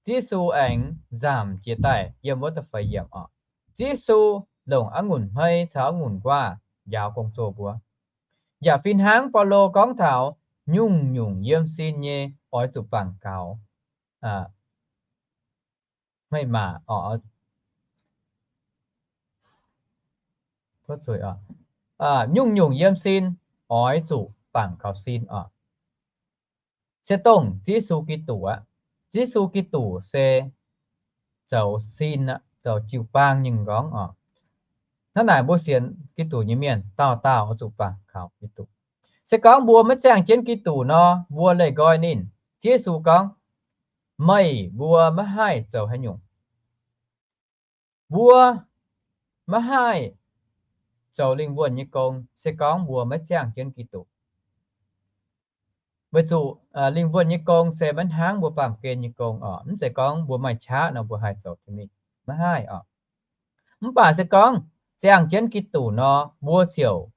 Yesu aengx nzamc jiex daaih yiem wuov da'feix yiemc oc. Yesu longc a'ngunc hmei caux a'ngunc nquaah njaaux gong-zoh mbuo. Yaac fih hnangv Baulo gorngv taux nyungc-nyungc yiem sin nyei oix zuqc bangc gaux hmeiv maac, nyungc-nyungc yiem sin oix zuqc bangc gaux sin oc. Se dongh Yesu Giduc aqv. Yesu Giduc se zoux sin aqv, zoux jiu-baang nyei m'nqorngv oc. Hnangv naaic mbuo sienx Giduc nyei mienh dauh dauh oix zuqc bangc kaux Giduc. Se gorngv mbuo maiv ziangh jienv Giduc nor, mbuo leih nqoi ninh. Yesu gorngv, meih mbuo maiv haih zoux haaix nyungc. Mbuo maiv haih zoux lingh wuonh nyei gong se gorngv mbuo maiv ziangh jienv Giduc. Weic zuqc lingh wuonh nyei gong se maiv hnangv mbuo baamh gen nyei gong oc. Mv zeiz gorngv mbuo maaih qaqv nor mbuo haih zoux jienv mingh, maiv haih oc. Mv baac se gorngv ziangh jienv Giduc nor, mbuo ziouc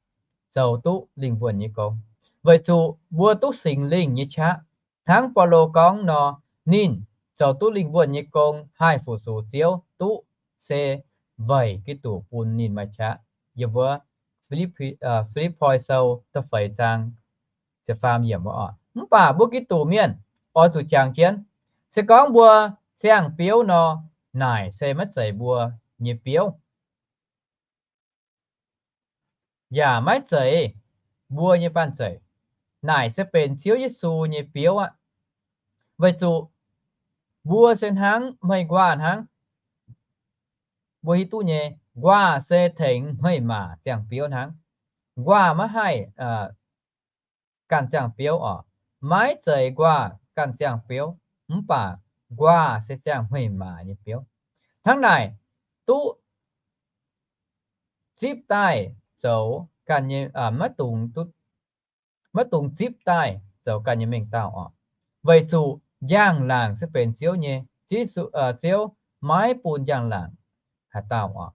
zoux duqv lingh wuonh nyei gong, weic zuqc mbuo duqv Singx Lingh nyei qaqv. Hnangv Baulo gorngv nor, ninh zoux duqv lingh wuonh nyei gong haih fu-sux Ziouv duqv se weic Giduc bun ninh maaih qaqv. Yiem wuov Filippi Sou da'feix zaang ziepc faam yiemc wuov oc. Mv baac mbuo Giduc mienh oix zuqc jangx jienv. Se gorngv mbuo ziangh biouv nor, naaic se maiv zeiz mbuo nyei biouv, yaac maiv zeiz mbuo nyei banh zeic. Naaic se benx Ziouv Yesu nyei biouv aqv. Weic zuqc mbuo se hnangv hmei nquaah hnangv. Mbuo hiuv duqv nyei, nquaah se tengx hmeiv maac ziangh biouv hnangv. Nquaah maiv haih ganh ziangh biouv oc. Maiv zeiz nquaah ganh ziangh biouv, mv baac nquaah se ziangh hmeiv maac nyei biouv. Hnangv naaic, duqv zipv daaih zoux ganh nyei, maiv dungx zipv daaih zoux ganh nyei mengh dauh oc. Weic zuqc njang-laangc se benx Ziouv nyei. Ziouv maiv bun njang-laangc haaix dauh oc.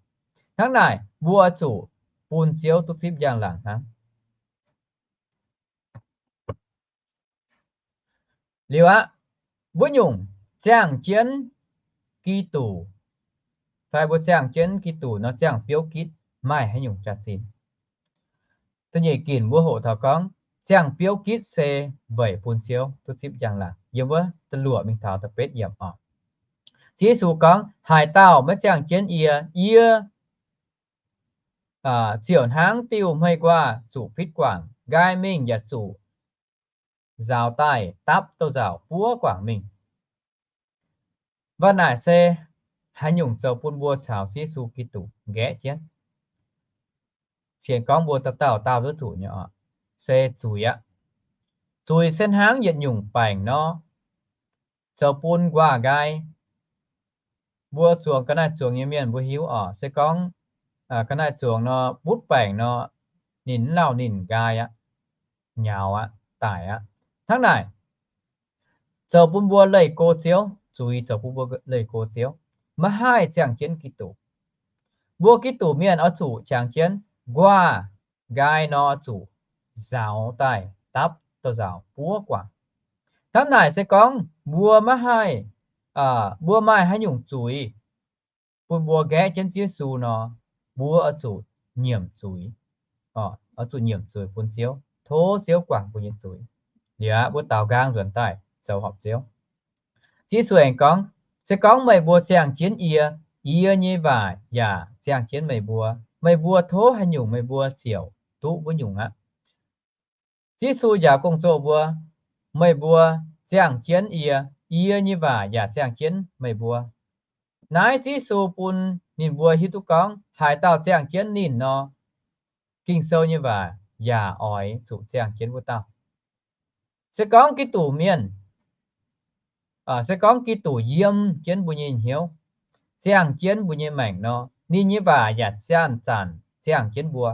Hnangv naaic, mbuo zuqc bun Ziouv duqv zipv njang-laangc hnangv. Liuz aqv, wuov nyungc ziangh jienv Giduc, fai mbuo ziangh jienv Giduc nor ziangh biouv gitv maaih haaix nyungc jaax-zinh? Da'nyeic ginc mbuo hoqc taux gorngv, ziangh biouv gitv se weic bun Ziouv duqv zipv njang-laangc. Yiem wuov da'luoqc mingh taux da'betv yiemc oc. Ziouv Yesu gorngv, haaix dauh maiv ziangh jienv yie, yie ziouc hnangv diuh hmei nquaah zuqc pitv guangc, nqaai mingh yaac zuqc nzaaux daaih dapv douz-nzauc buov guangc mingh. Waac naaic se haaix nyungc zoux bun mbuo caux Ziouv Yesu Giduc nqaeqv jienv? Sienx gorngv mbuo dauh dauh daauh duqv zuqc nyei oc, se zuiz aqv. Zuiz se hnangv yietc nyungc baengc nor, zoux bun nquaah nqaai. Mbuo zuangx ga'naaiv zuangx nyei mienh mbuo hiuv oc. Se gorngv ga'naaiv zuangx nor, butv baengc nor, ninh mv lauh ninh nqaai aqv, nyaux aqv, daic aqv. Hnangv naaic, zoux bun mbuo leih go Ziouv, zuiz zoux bun mbuo leih go Ziouv, maiv haih ziangh jienv Giduc. Mbuo Giduc mienh oix zuqc jangx jienv nquaah nqaai nor oix zuqc nzaaux daaih dapv douz-nzauc buov guangc. Hnangv naaic se gorngv mbuo maiv haih, mbuo maaih haaix nyungc zuiz, bun mbuo nqaeqv jienv Ziouv Yesu nor, mbuo oix zuqc nyiemc zuiz, oix zuqc nyiemc zuiz bun Ziouv, tov Ziouv guangc mbuo nyei zuiz. Liuz aqv, mbuo daaux nqaang nzuonx daaih zoux horpc Ziouv. Ziouv Yesu aengx gorngv, se gorngv meih mbuo ziangh jienv yie, yie nyei waac yaac ziangh jienv meih mbuo, meih mbuo tov haaix nyungc meih mbuo ziouc duqv wuov nyungc aqv. Ziouv Yesu njaaux gong-zoh mbuo, meih mbuo ziangh jienv yie, yie nyei waac yaac ziangh jienv meih mbuo. Naaiv Ziouv Yesu bun ninh mbuo hiuv duqv gorngv haaix dauh ziangh jienv ninh nor, Ging-Sou nyei waac yaac oix zuqc ziangh jienv wuov dauh. Se gorngv Giduc mienh, se gorngv Giduc yiem jienv mbuo nyei hnyouv, ziangh jienv mbuo nyei maengc nor, ninh nyei waac yaac zanc-zanc ziangh jienv mbuo.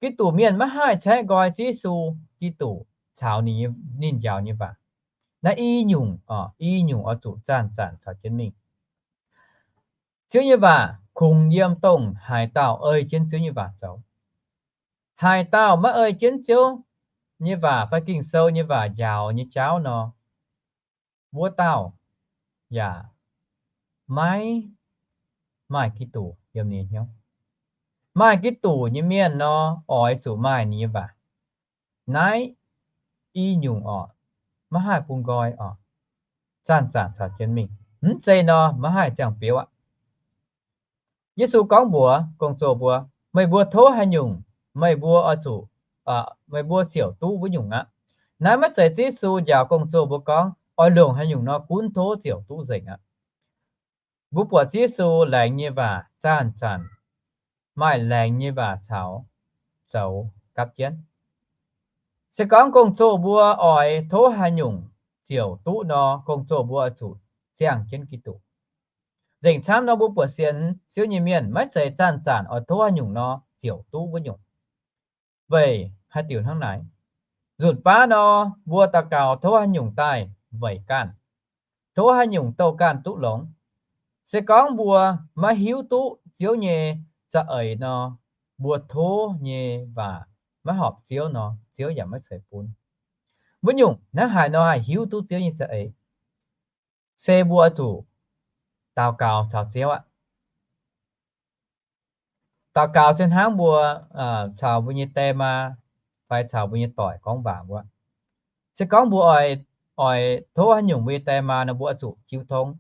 Giduc mienh maiv haih caeqv nqoi Ziouv Yesu Giduc caux ninh njaaux nyei waac. Naaiv i nyungc, i nyungc oix zuqc zanc-zanc caux jienv mingh. Ziouv nyei waac kungx yiem dongh haaix dauh ei jienv Ziouv nyei waac zoux. Haaix dauh maiv ei jienv Ziouv nyei waac fai Ging-Sou nyei waac njaaux nyei jauv nor, wuov dauh yaac maiv maaih Giduc yiem ninh nyei hnyouv. Maaih Giduc nyei mienh nor, oix zuqc maaih ninh nyei waac. Naaiv i nyungc orqc, maiv haih bun nqoi orqc, zanc-zanc caux jienv mingh. Mv zeiz nor, maiv haih ziangh biouv aqv. Yesu gorngv mbuox gong-zoh mbuo, meih mbuo tov haaix nyungc, meih mbuo oix zuqc, meih mbuo ziouc duqv wuov nyungc aqv. Naaiv maiv zeiz Ziouv Yesu njaaux gong-zoh mbuo gorngv, oix longc haaix nyungc nor gunv tov ziouc duqv nzengc aqv. Mbuo buatc Ziouv Yesu laengz nyei waac zanc-zanc maaih laengz nyei waac caux zoux gapv jienv. Se gorngv gong-zoh mbuo oix tov haaix nyungc ziouc duqv nor, gong-zoh mbuo oix zuqc ziangh jienv Giduc. Nzengc camv nor, mbuo buatc sienx Ziouv nyei mienh maiv zeiz zanc-zanc oix tov haaix nyungc nor ziouc duqv wuov nyungc. Weic haaix diuc hnangv naaic? Nzunc baav nor, mbuo daux gaux tov haaix nyungc daaih weic ganh, tov haaix nyungc douh ganh duqv longx. Se gorngv mbuo maiv hiuv duqv Ziouv nyei za'eix nor, mbuo tov nyei waac maiv horpc Ziouv nor, Ziouv yaac maiv ceix bun. Wuov nyungc hnangv haaix nor haih hiuv duqv Ziouv nyei za'eix? Se mbuo zuqc daux gaux caux Ziouv aqv. Daux gaux se hnangv mbuo caux mbuo nyei die maa fai caux mbuo nyei doic gorngv waac wuov. Se gorngv mbuo oix tov haaix nyungc mbuo nyei die maa nor, mbuo oix zuqc jiu tong.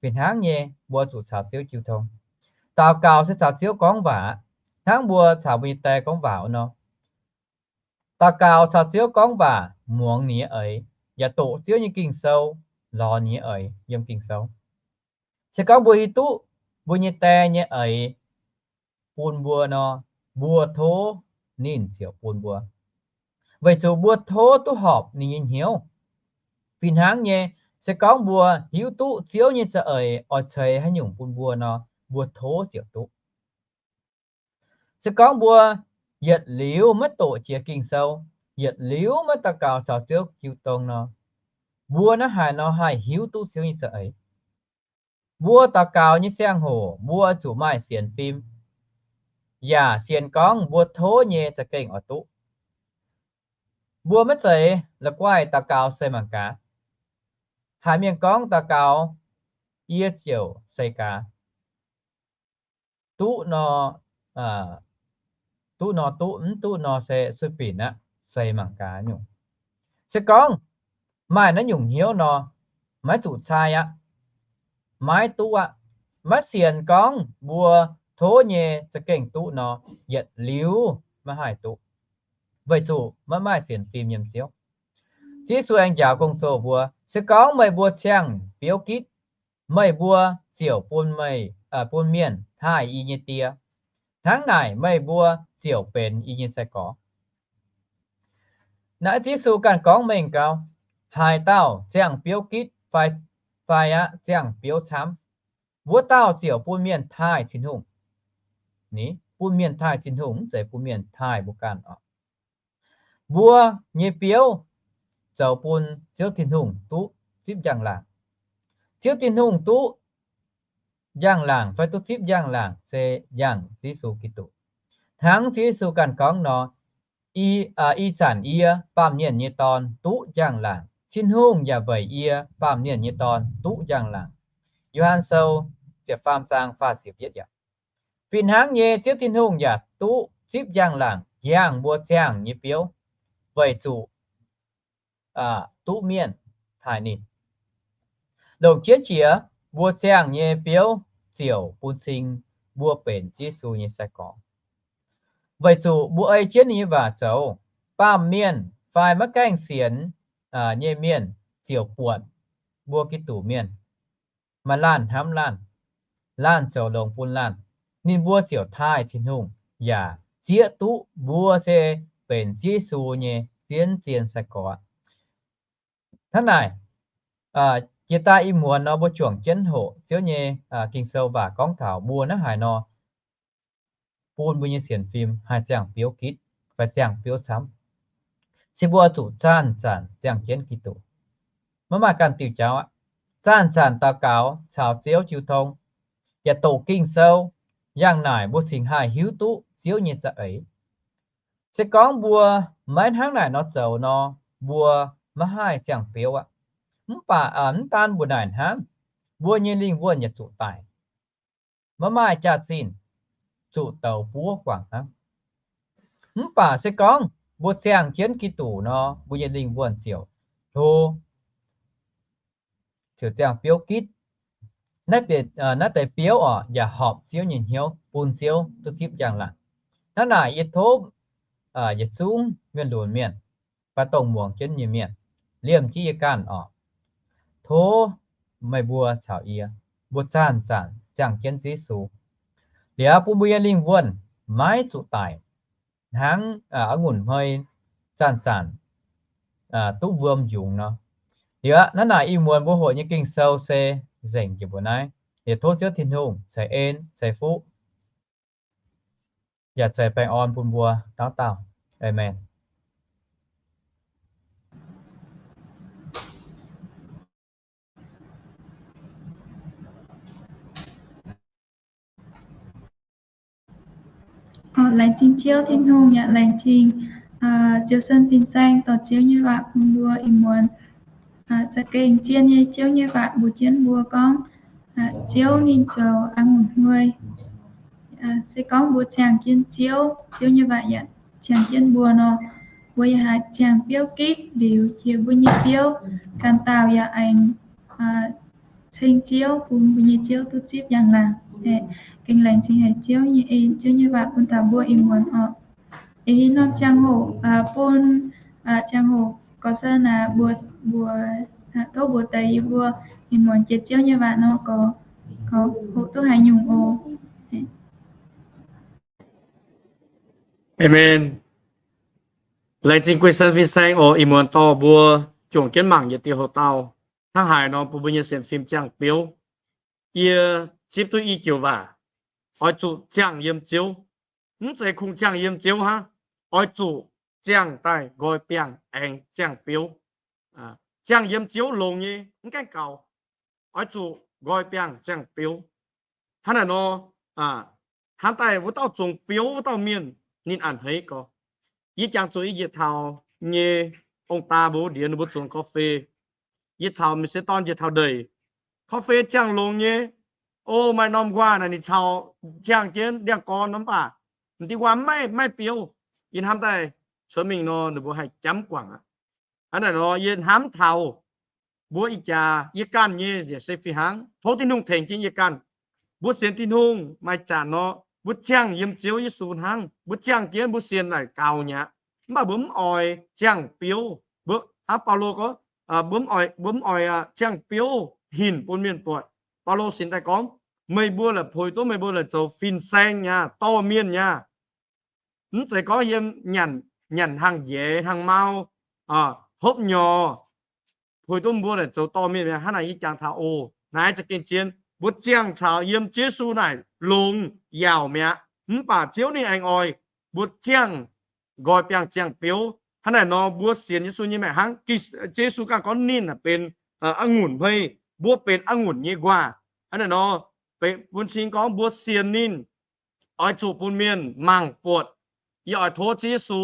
Fih hnangv nyei, mbuo zuqc caux Ziouv jiu tong. Daux gaux se caux Ziouv gorngv waac, hnangv mbuo caux mbuo nyei die gorngv waac wuov nor. Daux gaux caux Ziouv gorngv waac, muangx ninh nyei eix, yaac doqc Ziouv nyei Ging-Sou, lorz ninh nyei eix yiem Ging-Sou. Se gorngv mbuo hiuv duqv mbuo nyei die nyei eix bun mbuo nor, mbuo tov ninh ziouc bun mbuo, weic zuqc mbuo tov duqv horpc ninh nyei hnyouv. Fih hnangv nyei, se gorngv mbuo hiuv duqv Ziouv nyei za'eix oix ceix haaix nyungc bun mbuo nor, mbuo tov ziouc duqv. Se gorngv mbuo yietc liuz maiv doqc jiex Ging-Sou, yietc liuz maiv daux gaux caux Ziouv jiu tong nor, mbuo hnangv haaix nor haih hiuv duqv Ziouv nyei za'eix? Mbuo daux gaux nyei ziangh hoc mbuo zuqc maaih sienx fim, yaac sienx gorngv mbuo tov nyei za'gengh oix duqv. Mbuo maiv zeiz la'guaih daux gaux se mangc gaax. Haiz mienh gorngv daux gaux, yie ziouc seix gaax. Duqv nor, duqv nor duqv, mv duqv nor se sueih binc aqv, seix mangc gaax nyungc. Se gorngv maaih naaiv nyungc hnyouv nor, maiv zuqc cai aqv. Maiv duqv aqv. Maiv sienx gorngv mbuo tov nyei za'gengh duqv nor, yietc liuz maiv haih duqv, weic zuqc maiv maaih sienx fim yiem Ziouv. Ziouv Yesu aengx njaaux gong-zoh mbuo, se gorngv meih mbuo ciangh biouv gitv, meih mbuo ziouc bun meih, bun mienh taaih yie nyei Die. Hnangv naaic meih mbuo ziouc benx yie nyei sai-gorx. Naaiv Ziouv Yesu ganh gorngv mengh gau, haaix dauh ziangh biouv gitv fai, fai aqv ziangh biouv camv, wuov dauh ziouc bun mienh taaih Tin-Hungh. Ni, bun mienh taaih Tin-Hungh mv zeiz bun mienh taaih mbuo ganh oc. Mbuo nyei biouv zoux bun Ziouv Tin-Hungh duqv zipv njang-laangc. Ziouv Tin-Hungh duqv njang-laangc fai duqv zipv njang-laangc se yangh Ziouv Yesu Giduc. Hnangv Ziouv Yesu ganh gorngv nor, Ih, ih zanc yie, Baamh Mienh nyei Dorn, duqv njang-laangc. Tin-Hungh yaac weic yie, Baamh Mienh nyei Dorn, duqv njang-laangc. Yo^han Sou ziepc faam zaang faah ziepc yietv yaac, fih hnangv nyei, Ziouv Tin-Hungh yaac duqv zipv njang-laangc yangh mbuo ziangh nyei biouv, weic zuqc duqv mienh taaih ninh. Longc jienv jiex mbuo ziangh nyei biouv ziouc bun cing mbuo benx Yesu nyei sai-gorx. Weic zuqc mbuo ei jienv ninh nyei waac zoux, baamh mienh fai maiv gaengh sienx nyei mienh ziouc buatc mbuo Giduc mienh maaih laanh hnamv laanh, laanh zoux longx bun laanh. Ninh mbuo ziouc taaih Tin-Hungh yaac zieqv duqv mbuo se benx Yesu nyei zien-zien sai-gorx. Hnangv naaic, jiex daaih ih muonz nor mbuo juangc jienv hoqc Ziouv nyei Ging-Sou waac gorngv taux mbuo naaiv haaix nor bun mbuo nyei sienx fim haih ziangh biouv gitv fai ziangh biouv camv. Se mbuo zuqc zanc-zanc ziangh jienv Giduc, maiv maaih ganh diuh jauv aqv. Zanc-zanc daux gaux caux Ziouv jiu tong, yaac doqc Ging-Sou, yangh naaic mbuo cingx haih hiuv duqv Ziouv nyei za'eix. Se gorngv mbuo maiv hnangv naaic nor zoux nor, mbuo maiv haih ziangh biouv aqv. Mv baac mv daan mbuo naaic hnangv, mbuo nyei lingh wuonh yaac zuqc daic, maiv maaih jaax-zinh, zuqc douz buov guangc hnangv. Mv baac se gorngv mbuo ziangh jienv Giduc nor, mbuo nyei lingh wuonh ziouc hlo, ziouc ziangh biouv gitv. Naaiv deix biouv oc yaac horpc Ziouv nyei hnyouv, bun Ziouv duqv zipv njang-laangc. Hnangv naaic yie tov yietc zungv mienh lunx mienh fai dongh muangx jienv nyei mienh, liemh jienv yie ganh oc, tov meih mbuo caux yie, mbuo zanc-zanc ziangh jienv Yesu, liuz bun mbuo nyei lingh wuonh maiv zuqc daic hnangv a'ngunc hmei zanc-zanc duqv wuom yungz nor. Liuz aqv, naaiv naaic ih muonz mbuo hoqc nyei Ging-Sou se nzengc jiex mbuo naaiv. Liuz tov Ziouv Tin-Hungh ceix en ceix fuqv yaac ceix baengh orn bun mbuo dauh dauh. Aamen. Laengz zingh Ziouv Tin-Hungh yaac laengz zingh Ziouv Sun Fin-Saeng dorh Ziouv nyei waac bun mbuo ih muonz. Za'gengh zien nyei Ziouv nyei waac mbuox jienv mbuo gorngv Ziouv ninh zoux a'ngunc hmei. Se gorngv mbuo ziangh jienv Ziouv, Ziouv nyei waac yaac ziangh jienv mbuo nor, mbuo yaac haih ziangh biouv gitv liuz jiex mbuo nyei biouv, ganh dauh yaac aengx ceng Ziouv, bun mbuo nyei Ziouv duqv zipv njang-laangc. Gengh laengz zingh haic Ziouv nyei en, Ziouv nyei waac bun taux mbuo ih muonz oc. Ih norm ziangh hoc bun, ziangh hoc gorx-sou naaic mbuox, mbuox, tov mbuox deix yie mbuo ih muonz jiex Ziouv nyei waac nor, gorx, gorx hoqc duqv haaix nyungc oc. Aamen. Laengz zingh Guei San Fin Saeng oc, ih muonz dorh mbuo juangc jienv mangc yietc diuh hoc-dauh. Hnangv haaix nor bun mbuo nyei sienx fim ziangh biouv. Yie zipv duqv i joux waac, oix zuqc ziangh yiem Ziouv. Mv zeiz kungx ziangh yiem Ziouv hnangv, oix zuqc ziangh daaih nqoi biangh aengx ziangh biouv. Ziangh yiem Ziouv longx nyei, mv gaengh gaux, oix zuqc nqoi biangh ziangh biouv. Hnangv naaic nor, hnamv daaih wuov dauh zungx biouv wuov dauh mienh, ninh a'hneiv gorx. Yie jangx zuqc yie njiec taux nyei ong-daa mbuo wuov ndiev ninh mbuo zungx korv-fei. Yie caux m'sieqv dorn njiec taux ndeic, korv-fei ziangh longx nyei. O, maaih norm nquaah naaic ninh caux ziangh jienv ndiangx-gorn nor, mv baac m'diuh nquaah maiv maaih biouv. Yie hnamv daaih cuotv mingh nor ninh mbuo haih jamv guangc aqv. Hnangv naaic nor yie hnamv taux mbuo ih jaax yie ganh nyei yaac se fih hnangv. Tov Tin-Hungh tengx jienv yie ganh. Mbuo sienx Tin-Hungh maaih zanc nor, mbuo ziangh yiem Ziouv Yesu hnangv. Mbuo ziangh jienv mbuo sienx naaic gaux nyei aqv. Mv baac mbuo mv oix ziangh biouv. Mbuo, hnangv Baulo gorngv, mbuo mv oix, mbuo mv oix ziangh biouv hinc bun mienh buatc. Baulo sienx daaih gorngv, meih mbuo la'puix duqv meih mbuo la'zoux fin-saeng nyei aqv, dorh mienh nyei aqv. Mv zeiz gorngv yiem nyanc, nyanc hnaangx-njaeix hnaangx-mau, hopv nyorx, puix duqv mbuo la'zoux dorh mienh mi'aqv. Hnangv naaic yie jangx taux oc, naaiv za'gengh zien. Mbuo ziangh caux yiem Ziouv Yesu naaic longx yaauc mi'aqv. Mv baac Ziouv ninh aengx oix mbuo ziangh nqoi biangh ziangh biouv. Hnangv naaic nor mbuo sienx Yesu nyei maengc hnangv, Ziouv Yesu ganh gorngv ninh benx a'ngunc hmei, mbuo benx a'ngunc nyei nquaah. Hnangv naaic nor, bun cing gorngv mbuo sienx ninh, oix zuqc bun mienh mangc buatc. Yie oix tov Ziouv Yesu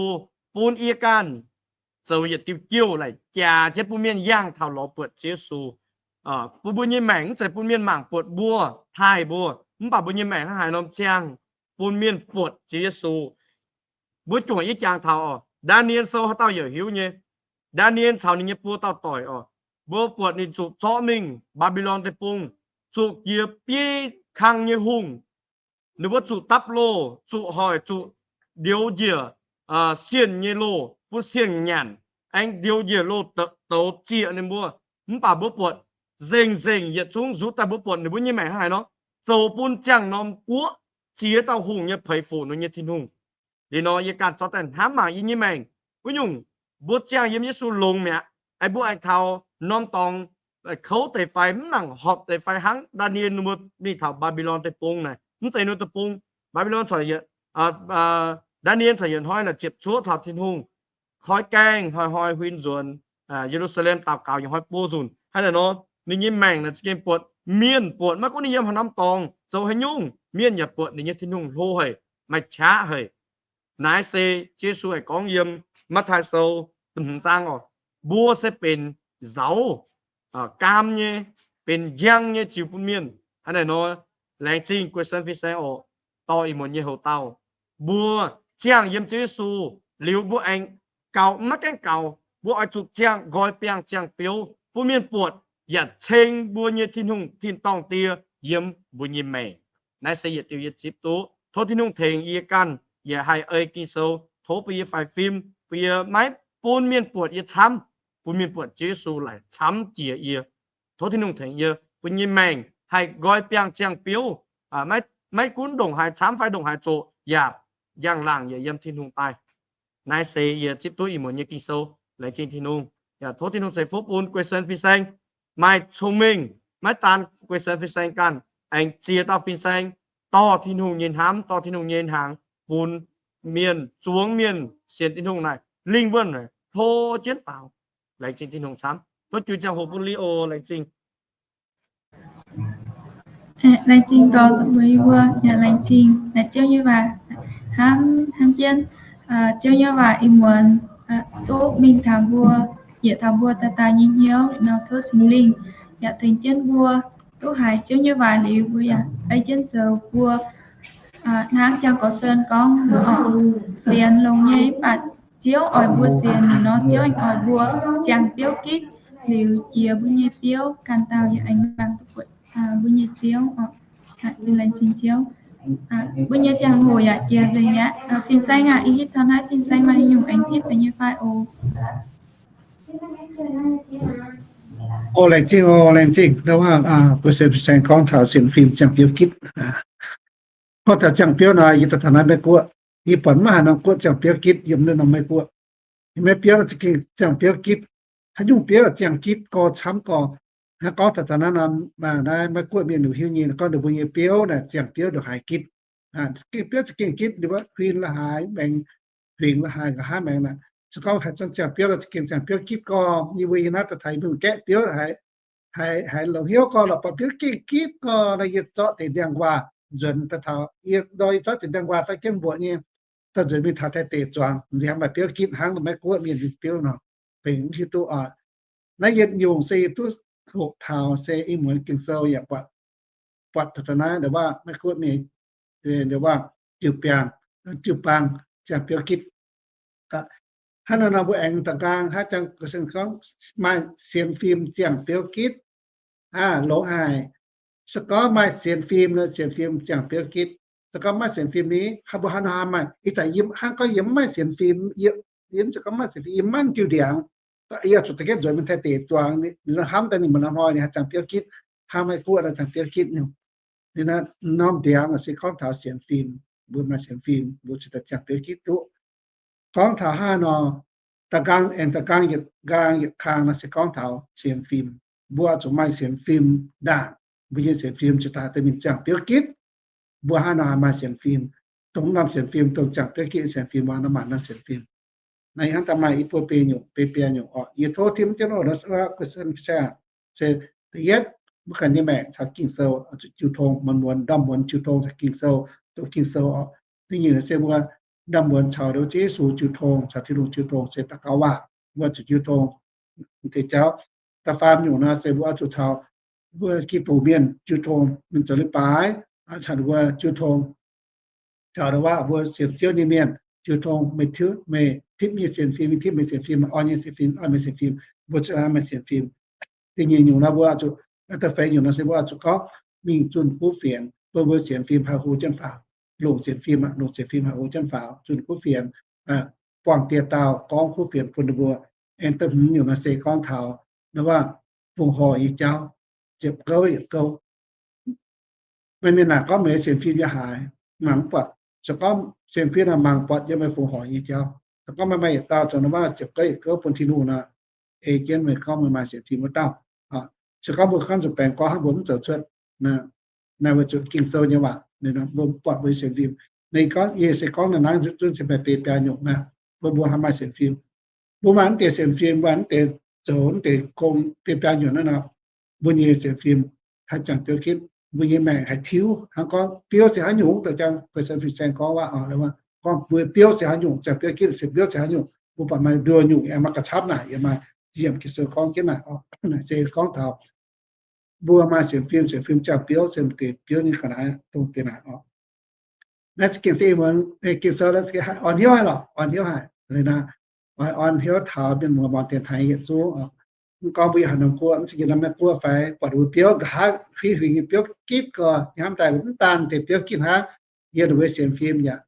bun yie ganh zoux yietc diuh jouh laic jaax jienv bun mienh yangh taux lorz buatc Ziouv Yesu. Bun mbuo nyei maengc mv zeiz bun mienh mangc buatc mbuo. taaih mbuo. Mv baac mbuo nyei maengc hnangv haaix norm ziangh bun mienh buatc Ziouv Yesu. Mbuo juangc yie jangx taux oc, Ndaa^ni^en Sou haaix dauh yaac hiuv nyei. Ndaa^ni^en caux ninh nyei buo dauh doic oc, mbuo buatc ninh zuqc zorqv mingh Mbaa^mbi^lon deic-bung, zuqc jiex bieiv kang nyei hungh. Ninh mbuo zuqc dapv loh, zuqc hoic, zuqc ndioux njiec sienh nyei loh bun sienh nyanc, aengx ndioux njiec loh douz zieqc ninh mbuo. Mv baac mbuo buatc nzengc-nzengc yietc zungv nzuqc daaih, mbuo buatc ninh mbuo nyei maengc hnangv haaix nor, zoux bun ziangh norm guoqv ziex dauh hungh nyei peix fuc ninh nyei Tin-Hungh. Liuz nor yie ganh zorqv daaih hnamv mangc yie nyei maengc, wuov nyungc mbuo ziangh yiem Yesu longx mi'aqv. Aengx mbuo aengx taux norm dorngx kouv deix fai mv nangc horpc deix fai hnangv Ndaa^ni^en mbuo mingh taux Mbaa^mbi^lon deic-bung naaic. Mv zeiz ninh deic-bung, Mbaa^mbi^lon corc yietc, Ndaa^ni^en corc yietc hnoi naaic ziepc zuoqv caux Tin-Hungh koi gaengh hnoi-hnoi huin nzuonx Ye^lu^saa^lem daux gaux yietc hnoi buo nzunc. Hnangv naaic nor ninh nyei maengc naaic za'gengh buatc mienh buatc, maiv gunv ninh yiem haaix norm dorngx zoux haaix nyungc, mienh yaac buatc ninh nyei Tin-Hungh hlo haic, maaih qaqv haic. Naaiv se Yesu aengx gorngv yiem Matv^taai Sou da'hmz zaang oc, mbuo se benx nzauz gaam nyei, benx njang nyei ziux bun mienh. Hnangv naaic nor, laengz zingh guei sen fin-saeng oc, dorh ih muonz nyei houx-dauh, mbuo ziangh yiem Ziouv Yesu liuz mbuo aengx gaux, maiv gaengh gaux, mbuo oix zuqc ziangh nqoi biangh ziangh biouv bun mienh buatc yaac ceng mbuo nyei Tin-Hungh tin-dorngh Die yiem mbuo nyei maengc. Naaiv se yietc diuh yie zipv duqv. Tov Tin-Hungh tengx yie ganh yaac haih ei Ging-Sou. Tov bun yie faix fim, bun yie maiv bun mienh buatc yie camv, bun mienh buatc Ziouv Yesu laaic camv jiex yie. Tov Tin-Hungh tengx yie, bun nyei maengc haih nqoi biangh ziangh biouv, maiv gunv ndongc haaix camv fai ndongc haaix zoqc, yaac njang-laangc yaac yiem Tin-Hungh daaih. Naaiv se yie zipv duqv ih muonz nyei Ging-Sou. Laengz zingh Tin-Hungh. Yaac tov Tin-Hungh ceix fuqv bun guei sen fin-saeng maaih cong-mengh, maiv daan guei sen fin-saeng ganh, aengx ziex dauh fin-saeng dorh Tin-Hungh nyei hnamv, dorh Tin-Hungh nyei hnaangx bun mienh, zuangx mienh sienx Tin-Hungh naaic lingh wuonh hlo jienv faaux. Laengz zingh Tin-Hungh camv. Tov jiu ziangh hoc bun Li-O. Laengz zingh. Laengz zingh gorx mbuo yie mbuo yaac laengz zingh Ziouv nyei waac hnamv, hnamv jienv Ziouv nyei waac ih muonz duqv mingh taux mbuo, yietc taux mbuo dauh dauh nyei hnyouv nor, tov Singx Lingh yaac tengx jienv mbuo duqv haiz Ziouv nyei waac liuz mbuo yaac ei jienv zoux mbuo hnangv Jang Gorx Sen gorngv mbuo oix sienx longx nyei, mv baac Ziouv oix mbuo sienx nor, Ziouv aengx oix mbuo ziangh biouv gitv liuz jiex mbuo nyei biouv, ganh dauh yaac aengx mangc duqv mbuo nyei Ziouv oc. Laengz zingh Ziouv. Mbuo nyei ziangh hoc yaac jiex nzengc aqv. Fin-saeng aac, ih hitv taux naaiv fin-saeng maaih haaix nyungc aengx hitv deix nyei fai oc? O, laengz zingh, o, laengz zingh. Guei sen fin-saeng gorngv taux sienx fim ziangh biouv gitv. Gorngv taux ziangh biouv nor, yie daaih taux naaiv Meiv Guoqv, yie buatc maiv haaix norm guoqv ziangh biouv gitv yiem naaiv norm Meiv Guoqv. Yiem Meiv Biauv za'gengh ziangh biouv gitv. Haaix nyungc biouv ziangh gitv gorx camv gorx. Hnangv gorngv taux naaiv norm, naaiv Meiv Guoqv mienh ninh hiuv nyei, gorngv ninh mbuo nyei biouv naaic ziangh biouv ndongc haaix gitv. Gengh biouv za'gengh gitv, ninh mbuo huin la'haaix maengx, huin la'haaix nqa'haav maengx naaic. Se gorngv haaix zanc ziangh biouv la'za'gengh ziangh biouv gitv gorx, yie mbuo yie naaiv daaih taux mingh gaeqv biouv haiz, haiz longc hnyouv gorx lorqc, buatc biouv gengh gitv gorx nor, yie zorqv deix ndiangx-nquaah nzuonx daaih taux, yie nor yie zorqv deix ndiangx-nquaah daaih jienv mbuoqc nyei, daaih nzuonx mingh taux Taiv deic zuangx, nziaamv maaih biouv gitv hnangv nor, Meiv Guoqv mienh nyei biouv nor, benx hiuv duqv oc. Naaiv yietc nyungc se yie duqv hoqc taux se ih muonz Ging-Sou yaac buatc, buatc taux naaiv, ndo waac Meiv Guoqv mienh, ndo waac jiu-baang, jiu-baang ziangh biouv gitv. Hnangv nor nor mbuo aengx da'nqaang hnangv jang gorngv maaih sienx fim ziangh biouv gitv, longx haic. Se gorngv maaih sienx fim nor, sienx fim ziangh biouv gitv. Se gorngv maiv sienx fim ni, mbuo hnangv nor maaih ih zanc yie hnangv gorngv yie mv maaih sienx fim, yie se gorngv maaih sienx fim yie maiv diuh ndiangx. Yie zuqc da'gaeqv nzuonx mingh Taiv deic zuangx, hnamv daaih ninh mbuo norm hnoi ninh haih ziangh biouv gitv, hnangv Meiv Guoqv naaiv ziangh biouv gitv nyungc. Ninh norm ndiangx se gorngv taux sienx fim, mbuo maaih sienx fim mbuo cingx daaih ziangh biouv gitv duqv. Gorngv taux hnangv nor, da'nqaang aengx da'nqaang yietc nqaang yietc kang nor se gorngv taux sienx fim. Mbuo zuqc maaih sienx fim ndaangc, mbuo nyei sienx fim cingx daaih daaih mingh ziangh biouv gitv. Mbuo hnangv nor maaih sienx fim, dongh norm sienx fim, dongh ziangh biouv gitv sienx fim, mbuo hnangv nor maaih norm sienx fim. Naaiv hnangv daaih maaih i buo biei nyungc, biei biei nyungc oc. Yie tov Tin Diex oc, se da'yietv, mbuo ganh nyei maengc caux Ging-Sou zuqc jiu tong, muonz muonz ndorm muonz jiu tong caux Ging-Sou, doqc Ging-Sou oc. Da'nyeic se mbuo ndorm muonz caux Ziouv Yesu jiu tong, caux Tin-Hungh jiu tong se daux gaux waac, mbuo zuqc jiu tong. Deix jauv, da'faam nyungc nor se mbuo oix zuqc caux mbuo Giduc mienh jiu tong, mienh zoux leiz-baaix, aa, caux mbuo jiu tong, caux ndau wuov mbuo sienx Ziouv nyei mienh jiu tong, meih tipv, meih tipv nyei sienx fim, yie tipv meih sienx fim, oix nyei sienx fim, oix meih sienx fim, mbuo zuqc hnangv meih sienx fim. Da'nyeic nyungc nor mbuo zuqc, da'feix nyungc nor se mbuo zuqc gorngv mingh zunh kuv fienx, bun mbuo sienx fim haih hlo jienv faaux, longc sienx fim aqv, longc sienx fim haih hlo jienv faaux, zunh kuv fienx, buangh dieh dauh, gorngv kuv fienx bun ninh mbuo. Aengx da'hmz nyungc nor se gorngv taux ndau wuov fongc horc nyei jauv, ziepc gouv yietc gouv. Meih mingh naaic gorngv meih sienx fim yaac haiz mangc mv buatc. Se gorngv sienx fim naaic mangc buatc yiem meih fongc horc nyei jauv. Se gorngv meih maaih yietc dauh zoux ndau wuov ziepc gouv yietc gouv bun Tin-Hungh nor, ei jienv meih gorngv meih maaih sienx fim wuov dauh. Se gorngv mbuo gorngv zuqc baengx gorngv hnangv mbuo mv zoux cuotv, naaiv weic zuqc Ging-Sou nyei waac, mbuo mv buatc mbuo nyei sienx fim. Ninh gorngv, yie se gorngv naaiv nangv zunv se maaih biei biaa nyungc naaiv, bun mbuo haih maaih sienx fim. Mbuo maaih mv deix sienx fim, maaih mv deix zoux mv deix gong biei biaa nyungc naaiv nor, mbuo nyei sienx fim haih ziangh biouv gitv, mbuo nyei maengc haih tiuv. Hnangv gorngv biouv se haaix nyungc, dongh jang Fin-Saeng gorngv waac, gorngv mbuo biouv se haaix nyungc, ziangh biouv gitv se biouv se haaix nyungc, mbuo buatc maaih nduoh nyungc aengx maaih ga'capv naaic, yaac maaih nziemc Ging-Sou gorngv jienv naaic oc. Naaic se gorngv taux mbuo maaih sienx fim, sienx fim ziangh biouv se deix biouv nyei ga'naaiv dongh deix naaic oc. Naaiv za'gengh se muonz Ging-Sou orn hnyouv haic lorqc, orn hnyouv haic. Liuz naaiv, oix orn hnyouv taux mienh muoz muangx dienx taaih yietc zungv oc. Mv gorngv mbuo yiem haaix norm guoqv, mv zeiz yiem naaiv Meiv Guoqv fai, buatc wuov biouv nqa'haav huingx huingx nyei biouv gitv gorx, yiem hnamv daaih mv daan deix biouv gitv hnangv, yiem ninh mbuo sienx fim yaac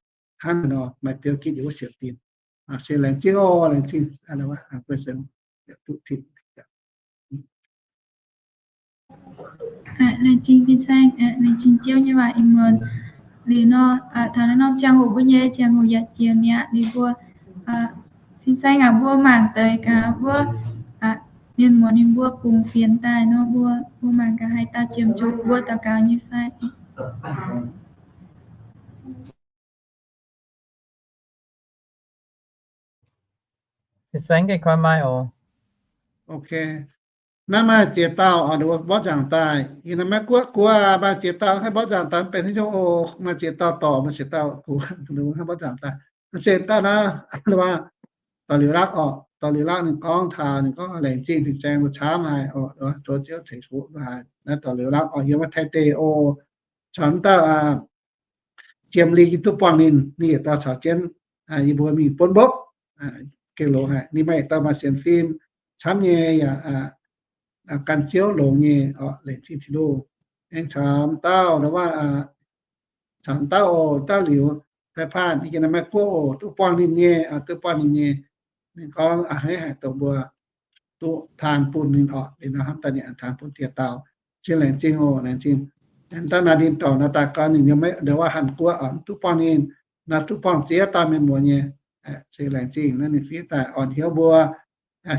hnangv naaiv nor maaih biouv gitv yiem wuov sienx fim. Se laengz zingh oc, laengz zingh, laengz zingh Fin-Saeng. Laengz zingh Fin-Saeng nyei waac ih muonz. Liuz nor, taux naaiv norm ziangh hoc mbuo nyei ziangh hoc yaac jiex mi'aqv. Liuz mbuo, Fin-Saeng aac, mbuo mangc deix gaax wuov mienh muoz ninh mbuo bungx fienx daaih nor, mbuo, mbuo mangc gaax haih dau jiem zuqc mbuo daux gaux nyei fai. Fin-Saeng gengh koi maaih oc. Ok. Naaiv maaih ziex dauh oc, mborqv nzaangc daaih. Yiem naaiv Meiv Guoqv guoqv maaih ziex dauh haih mborqv nzaangc daaih, mv benx haaix nyungc oc. Maaih ziex dauh dorc, maaih ziex dauh guoqv haih mborqv nzaangc daaih. Se daaih naaiv, dorh liuz lakv oc, dorh liuz lakv ninh gorngv taux, ninh gorngv laengz zingh Fin-Saeng mbuo camv haic oc, tov Ziouv ceix fuqv haic. Naaiv dorh liuz lakv oc, yiem wuov Taiv deic oc. Caux wuov dauh Jiem Lingh yie duqv buangh ninh, ninh yietc dauh caux jienv yie mbuo mingh Bun Mbopv, gengh longx haic. Ninh maaih yietc dauh maaih sienx fim camv nyei yaac gan Ziouv longx nyei oc, laengz zingh Tin-Hungh. Aengx caux m'dauh, wuov, caux m'dauh oc, m'dauh liuz, Taiv Paanh, yie naaiv Meiv Guoqv oc, duqv buangh ninh nyei, duqv buangh ninh nyei. Ninh gorngv a'hneiv haic dongh mbuo duqv taan bun ninh oc, ninh nor hnamv daaih ninh a'hneiv taan bun dieh dauh. Zingh laengz zingh oc, laengz zingh. Aengx daaih naaiv ninh dorc naaiv daaih gau ninh yiem wuov Hàn Quốc oc, duqv buangh ninh, naaiv duqv buangh ziex dauh mienh muoz nyei. Se laengz zingh naaiv ninh fiev daaih orn hnyouv mbuo.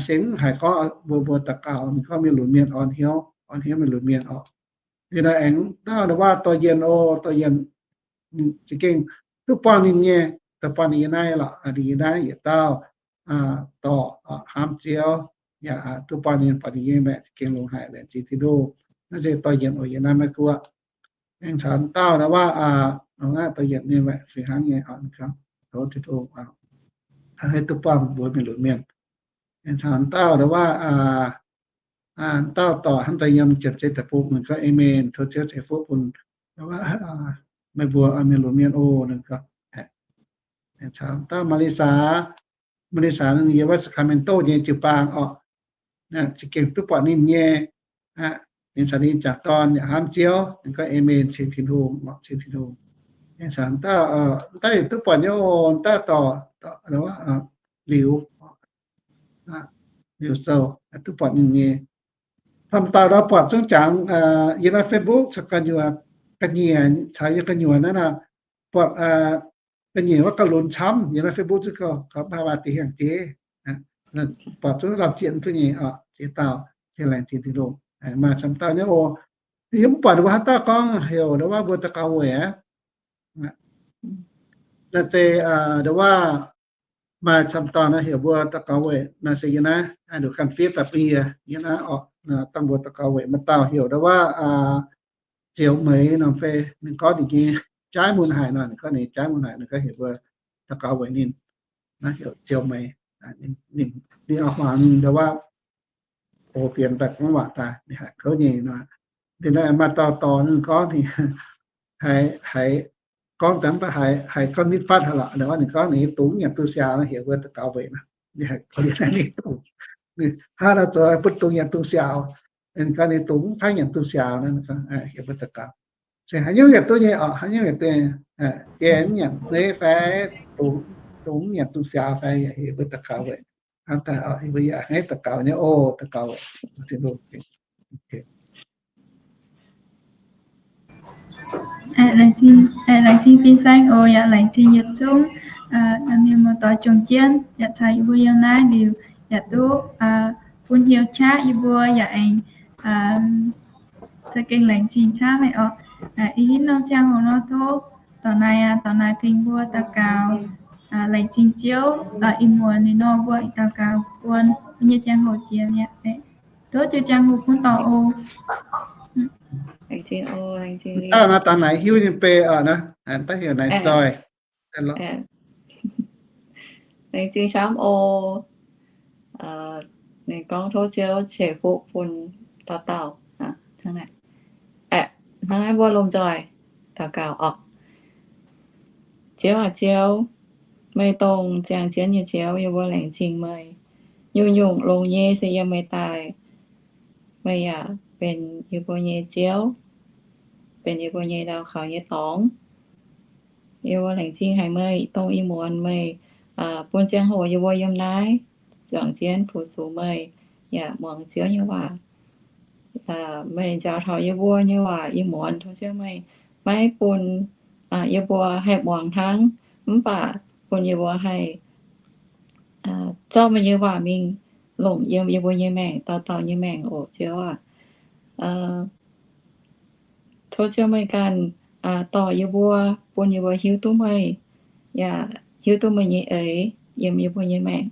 Se mv haiz gorngv mbuo, mbuo daux gaux ninh gorngv mienh lunx mienh orn hnyouv, orn hnyouv mienh lunx mienh oc. Liuz naaiv aengx dauh wuov Dorh Yienh oc, Dorh Yienh za'gengh duqv buangh ninh nyei, duqv buangh ninh nyei naaiv lorqc, ninh nyei naaiv yietc dauh dorc hnamv Ziouv, yaac duqv buangh ninh, buatc ninh nyei maengc za'gengh longx haic, laengz zingh Tin-Hungh. Naaiv se Dorh Yienh oc, yiem naaiv Meiv Guoqv. Aengx caux dauh wuov, Dorh Yienh ninh maengc fih hnangv nyei oc, tov Tin-Hungh a'hneiv duqv buangh mbuo mienh lunx mienh. Aengx caux dauh wuov, dauh dorc hnamv daaih yiem Janx-Zei deic-bung, ninh gorngv Amen, tov Ziouv ceix fuqv bun meih mbuo mienh lunx mienh oc. Ninh gorngv, aengx caux dauh Melissa, Melissa ninh yiem wuov Sacramento nyei jiu-baang oc. Za'gengh duqv buatc ninh nyei, ninh caux ninh jangc dorn yaac hnamv Ziouv, ninh gorngv Amen, ceng Tin-Hungh, ceng Tin-Hungh. Aengx caux dauh, dauh yaac duqv buatc nyei oc, dauh dorc, Liuz, Liuz Sou, duqv buatc ninh nyei. Camv dauh ndau buatc zungv jangx yiem naaiv Facebook caux ga'nyiec, caux yiem ga'nyiec naaiv nor, buatc ga'nyiec wuov gauh lunx camv, yiem naaiv Facebook zungv gauh mv baac deix hiaangx deix. Buatc zungv lamh zieqv duqv nyei oc, ziex dauh, laengz zingh Tin-Hungh. Maaih camv dauh nyei oc. Yie mv buatc wuov haaix dauh gorngv heuc ndau wuov mbuo daux gaux weic aqv. Naaiv se ndau wuov maaih camv dauh naaiv heuc mbuo daux gaux weic, naaiv se yie naaiv, nduqc ganh fiev daaih bun yie, yie naaiv oc, dangh mbuo daux gaux weic. Maaih dauh heuc ndau wuov Ziouv Meix nor fai, ninh gorngv ninh nyei jaaiv mun haic nor, ninh gorngv ninh jaaiv mun haic, ninh gorngv heuc mbuo daux gaux weic ninh. Naaiv heuc Ziouv Meix. Ninh oix huaangx ninh ndau wuov oc fienx daaih gorngv waac daaih, ninh haih kouv nyei nor. Ninh maaih dauh dorh ninh gorngv, ninh haiz, haiz gorngv daaih mv baac haiz, haiz gorngv nitv fatv haic lorqc. Ninh gorngv ninh dungx nyanc duqv siaaux nor, heuc mbuo daux gaux weic nor. Ninh haiz gorngv ninh, hnangv nor zoux bun dungx nyanc duqv siaaux. Ninh gorngv ninh dungx mv taaih nyanc duqv siaaux nor, heuc mbuo daux gaux. Se haaix nyungc yaac duqv nyei orqc, haaix nyungc yaac duqv nyei. Geh mv nyanc neiv fai, dungx, dungx mv nyanc duqv siaaux fai, heuc mbuo daux gaux weic. Hnangv daaih orqc, mbuo yaac hneiv daux gaux nyei oc, daux gaux weic. Laengz zingh fin-saeng oc, yaac laengz zingh yietc zungv mienh muoz-doic jomc jienv yaac caux yie mbuo yiem naaiv liuz, yaac duqv bun hnyouv qaqv yie mbuo yaac aengx za'gengh laengz zingh qaqv meih orqc. Ih hitv norm ziangh hoc nor tov dorc naaic aqv, dorc naaic tengx mbuo daux gaux, laengz zingh Ziouv, ih muonz ninh nor mbuo daux gaux buon nyei ziangh hoc jiex mi'aqv. Tov jiu ziangh hoc bun dorc oc. Laengz zingh oc, laengz zingh. Dauh naaiv dorc naaic hiuv nyei bei oc, naaiv daaih heuc naaic zoih. Laengz zingh camv oc. Ninh gorngv tov Ziouv ceix fuqv bun dauh dauh. Hnangv naaiv mbuo lomh nzoih daux gaux orqc. Ziouv aac, Ziouv, meih dongh ziangh jienv nyei Ziouv, yie mbuo laengz zingh meih. Nyungc-nyungc longx nyei se yiem meih daaih. Meih yaac benx yie mbuo nyei Ziouv, benx yie mbuo nyei ndau kaux nyei dorngx. Yie mbuo laengz zingh haic meih, dongh ih muonz meih bun ziangh hoc yie mbuo yiem naaiv juangc jienv fu-sux meih, yaac muangx Ziouv nyei waac. Meih njaaux taux yie mbuo nyei waac ih muonz, tov Ziouv meih maiv bun yie mbuo haih muangx hnangv, mv baac bun yie mbuo haih zorqv meih nyei waac mingh longc yiem yie mbuo nyei maengc, dauh dauh nyei maengc oc, Ziouv aac. Tov Ziouv meih ganh dorh yie mbuo, bun yie mbuo hiuv duqv meih, yaac hiuv duqv meih nyei eix yiem yie mbuo nyei maengc.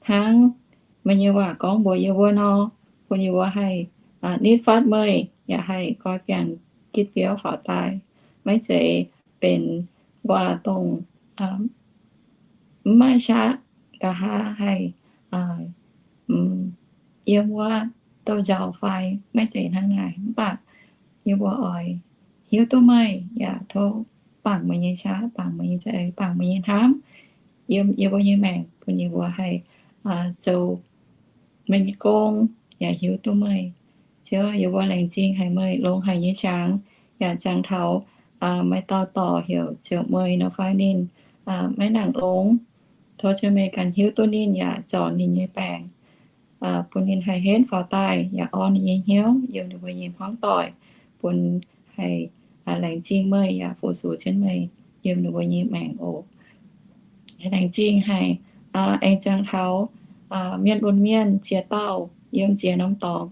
Hnangv meih nyei waac gorngv mbuox yie mbuo nor, bun yie mbuo haih nitv fatv meih, yaac haih goiv biangh gitv biouv faaux daaih, maiv zeiz benx nquaah dongh mv maaih qaqv, nqa'haav haih yiem wuov douz-njaaux fai maiv zeiz hnangv naaic. Mv baac yie mbuo oix hiuv duqv meih, yaac tov bangc meih nyei qaqv, bangc meih nyei za'eix, bangc meih nyei hnamv yiem yie mbuo nyei maengc, bun yie mbuo haih zoux meih nyei gong, yaac hiuv duqv meih. Ziouv, yie mbuo laengz zingh haic meih longx haic nyei qangx, yaac jangx taux maaih dauh dorc heuc Ziouc Meih nor fai ninh maiv nangc longx. Tov Ziouv meih ganh hiuv duqv ninh yaac zorc ninh nyei baengc, bun ninh haih henv faaux daaih yaac orn ninh nyei hnyouv yiem ninh mbuo nyei hmuangv doic, bun haih laengz zingh meih yaac fu-sux jienv meih yiem ninh mbuo nyei maengc oc. Laengz zingh haic, aengx jangx taux mienh lunx mienh ziex dauh yiem ziex norm dorngx.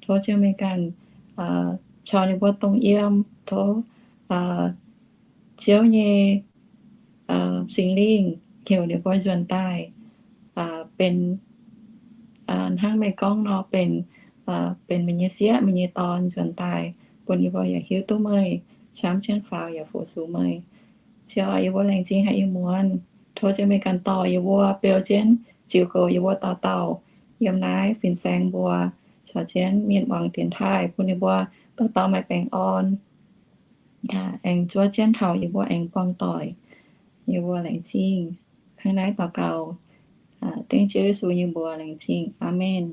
Tov Ziouv meih ganh caux ninh mbuo dongh yiem. Tov Ziouv nyei Singx Lingh heuc ninh mbuo nzuonx daaih benx hnangv meih gorngv nor, benx, benx meih nyei sieqv, meih nyei dorn nzuonx daaih, bun yie mbuo yaac hiuv duqv meih, camv jienv faaux yaac fu-sux meih. Ziouv aac, yie mbuo laengz zingh haic ih muonz. Tov Ziouv meih ganh dorh yie mbuo beu jienv ziux goux yie mbuo dauh dauh yiem naaiv fin-saeng mbuo, caux jienv mienh muangx dienx taaih, bun yie mbuo dauh dauh maaih baengh orn, yaac aengx zuov jienv taux yie mbuo aengx buangh doic. Yie mbuo laengz zingh. Hnangv naaiv daux gaux dengv Ziouv Yesu nyei mbuox laengz zingh. Aamen.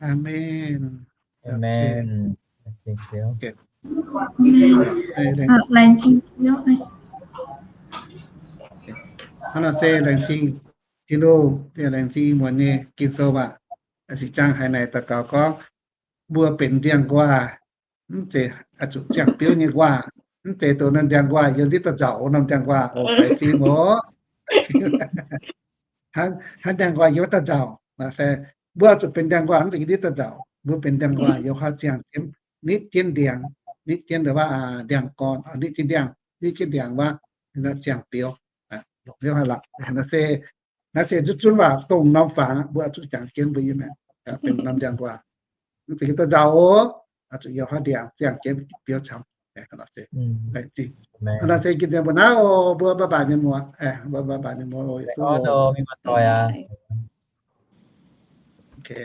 Aamen. Hnangv naaiv se laengz zingh Tin-Hungh, laengz zingh ih muonz nyei Ging-Sou aac. Zinh ziangh haaix naaic daux gaux gorngv, mbuo benx ndiangx-nquaah, mv zeiz zuqc ziangh biouv nyei nquaah, mv zeiz dongh norm ndiangx-nquaah yiem ndiev daaih nzauc, norm ndiangx-nquaah oc, faix fim oc. Hnangv ndiangx-nquaah yiem wuov daaih nzauc, mbuo zuqc benx ndiangx-nquaah mv zeiz yiem ndiev daaih nzauc. Mbuo benx ndiangx-nquaah yiem wuov ziangh jienv, nitv jienv ndiangx, nitv jienv ndiangx, nitv jienv ndiangx, nitv jienv ndiangx wuov, ziangh biouv. Longc hnyouv haic lorqc. Naaiv se zunv zunv waac dongh norm fangx, mbuo zuqc jangx jienv mbuo nyei maengc benx norm ndiangx-nquaah. Mv zeiz yiem daaih nzauc oc, zuqc yiem haaix ndiangx ziangh jienv biouv camv. Naaiv se gitv nzengc mbuo naaiv oc, mbuo bye bye mienh muoz, mbuo bye bye mienh muoz oc.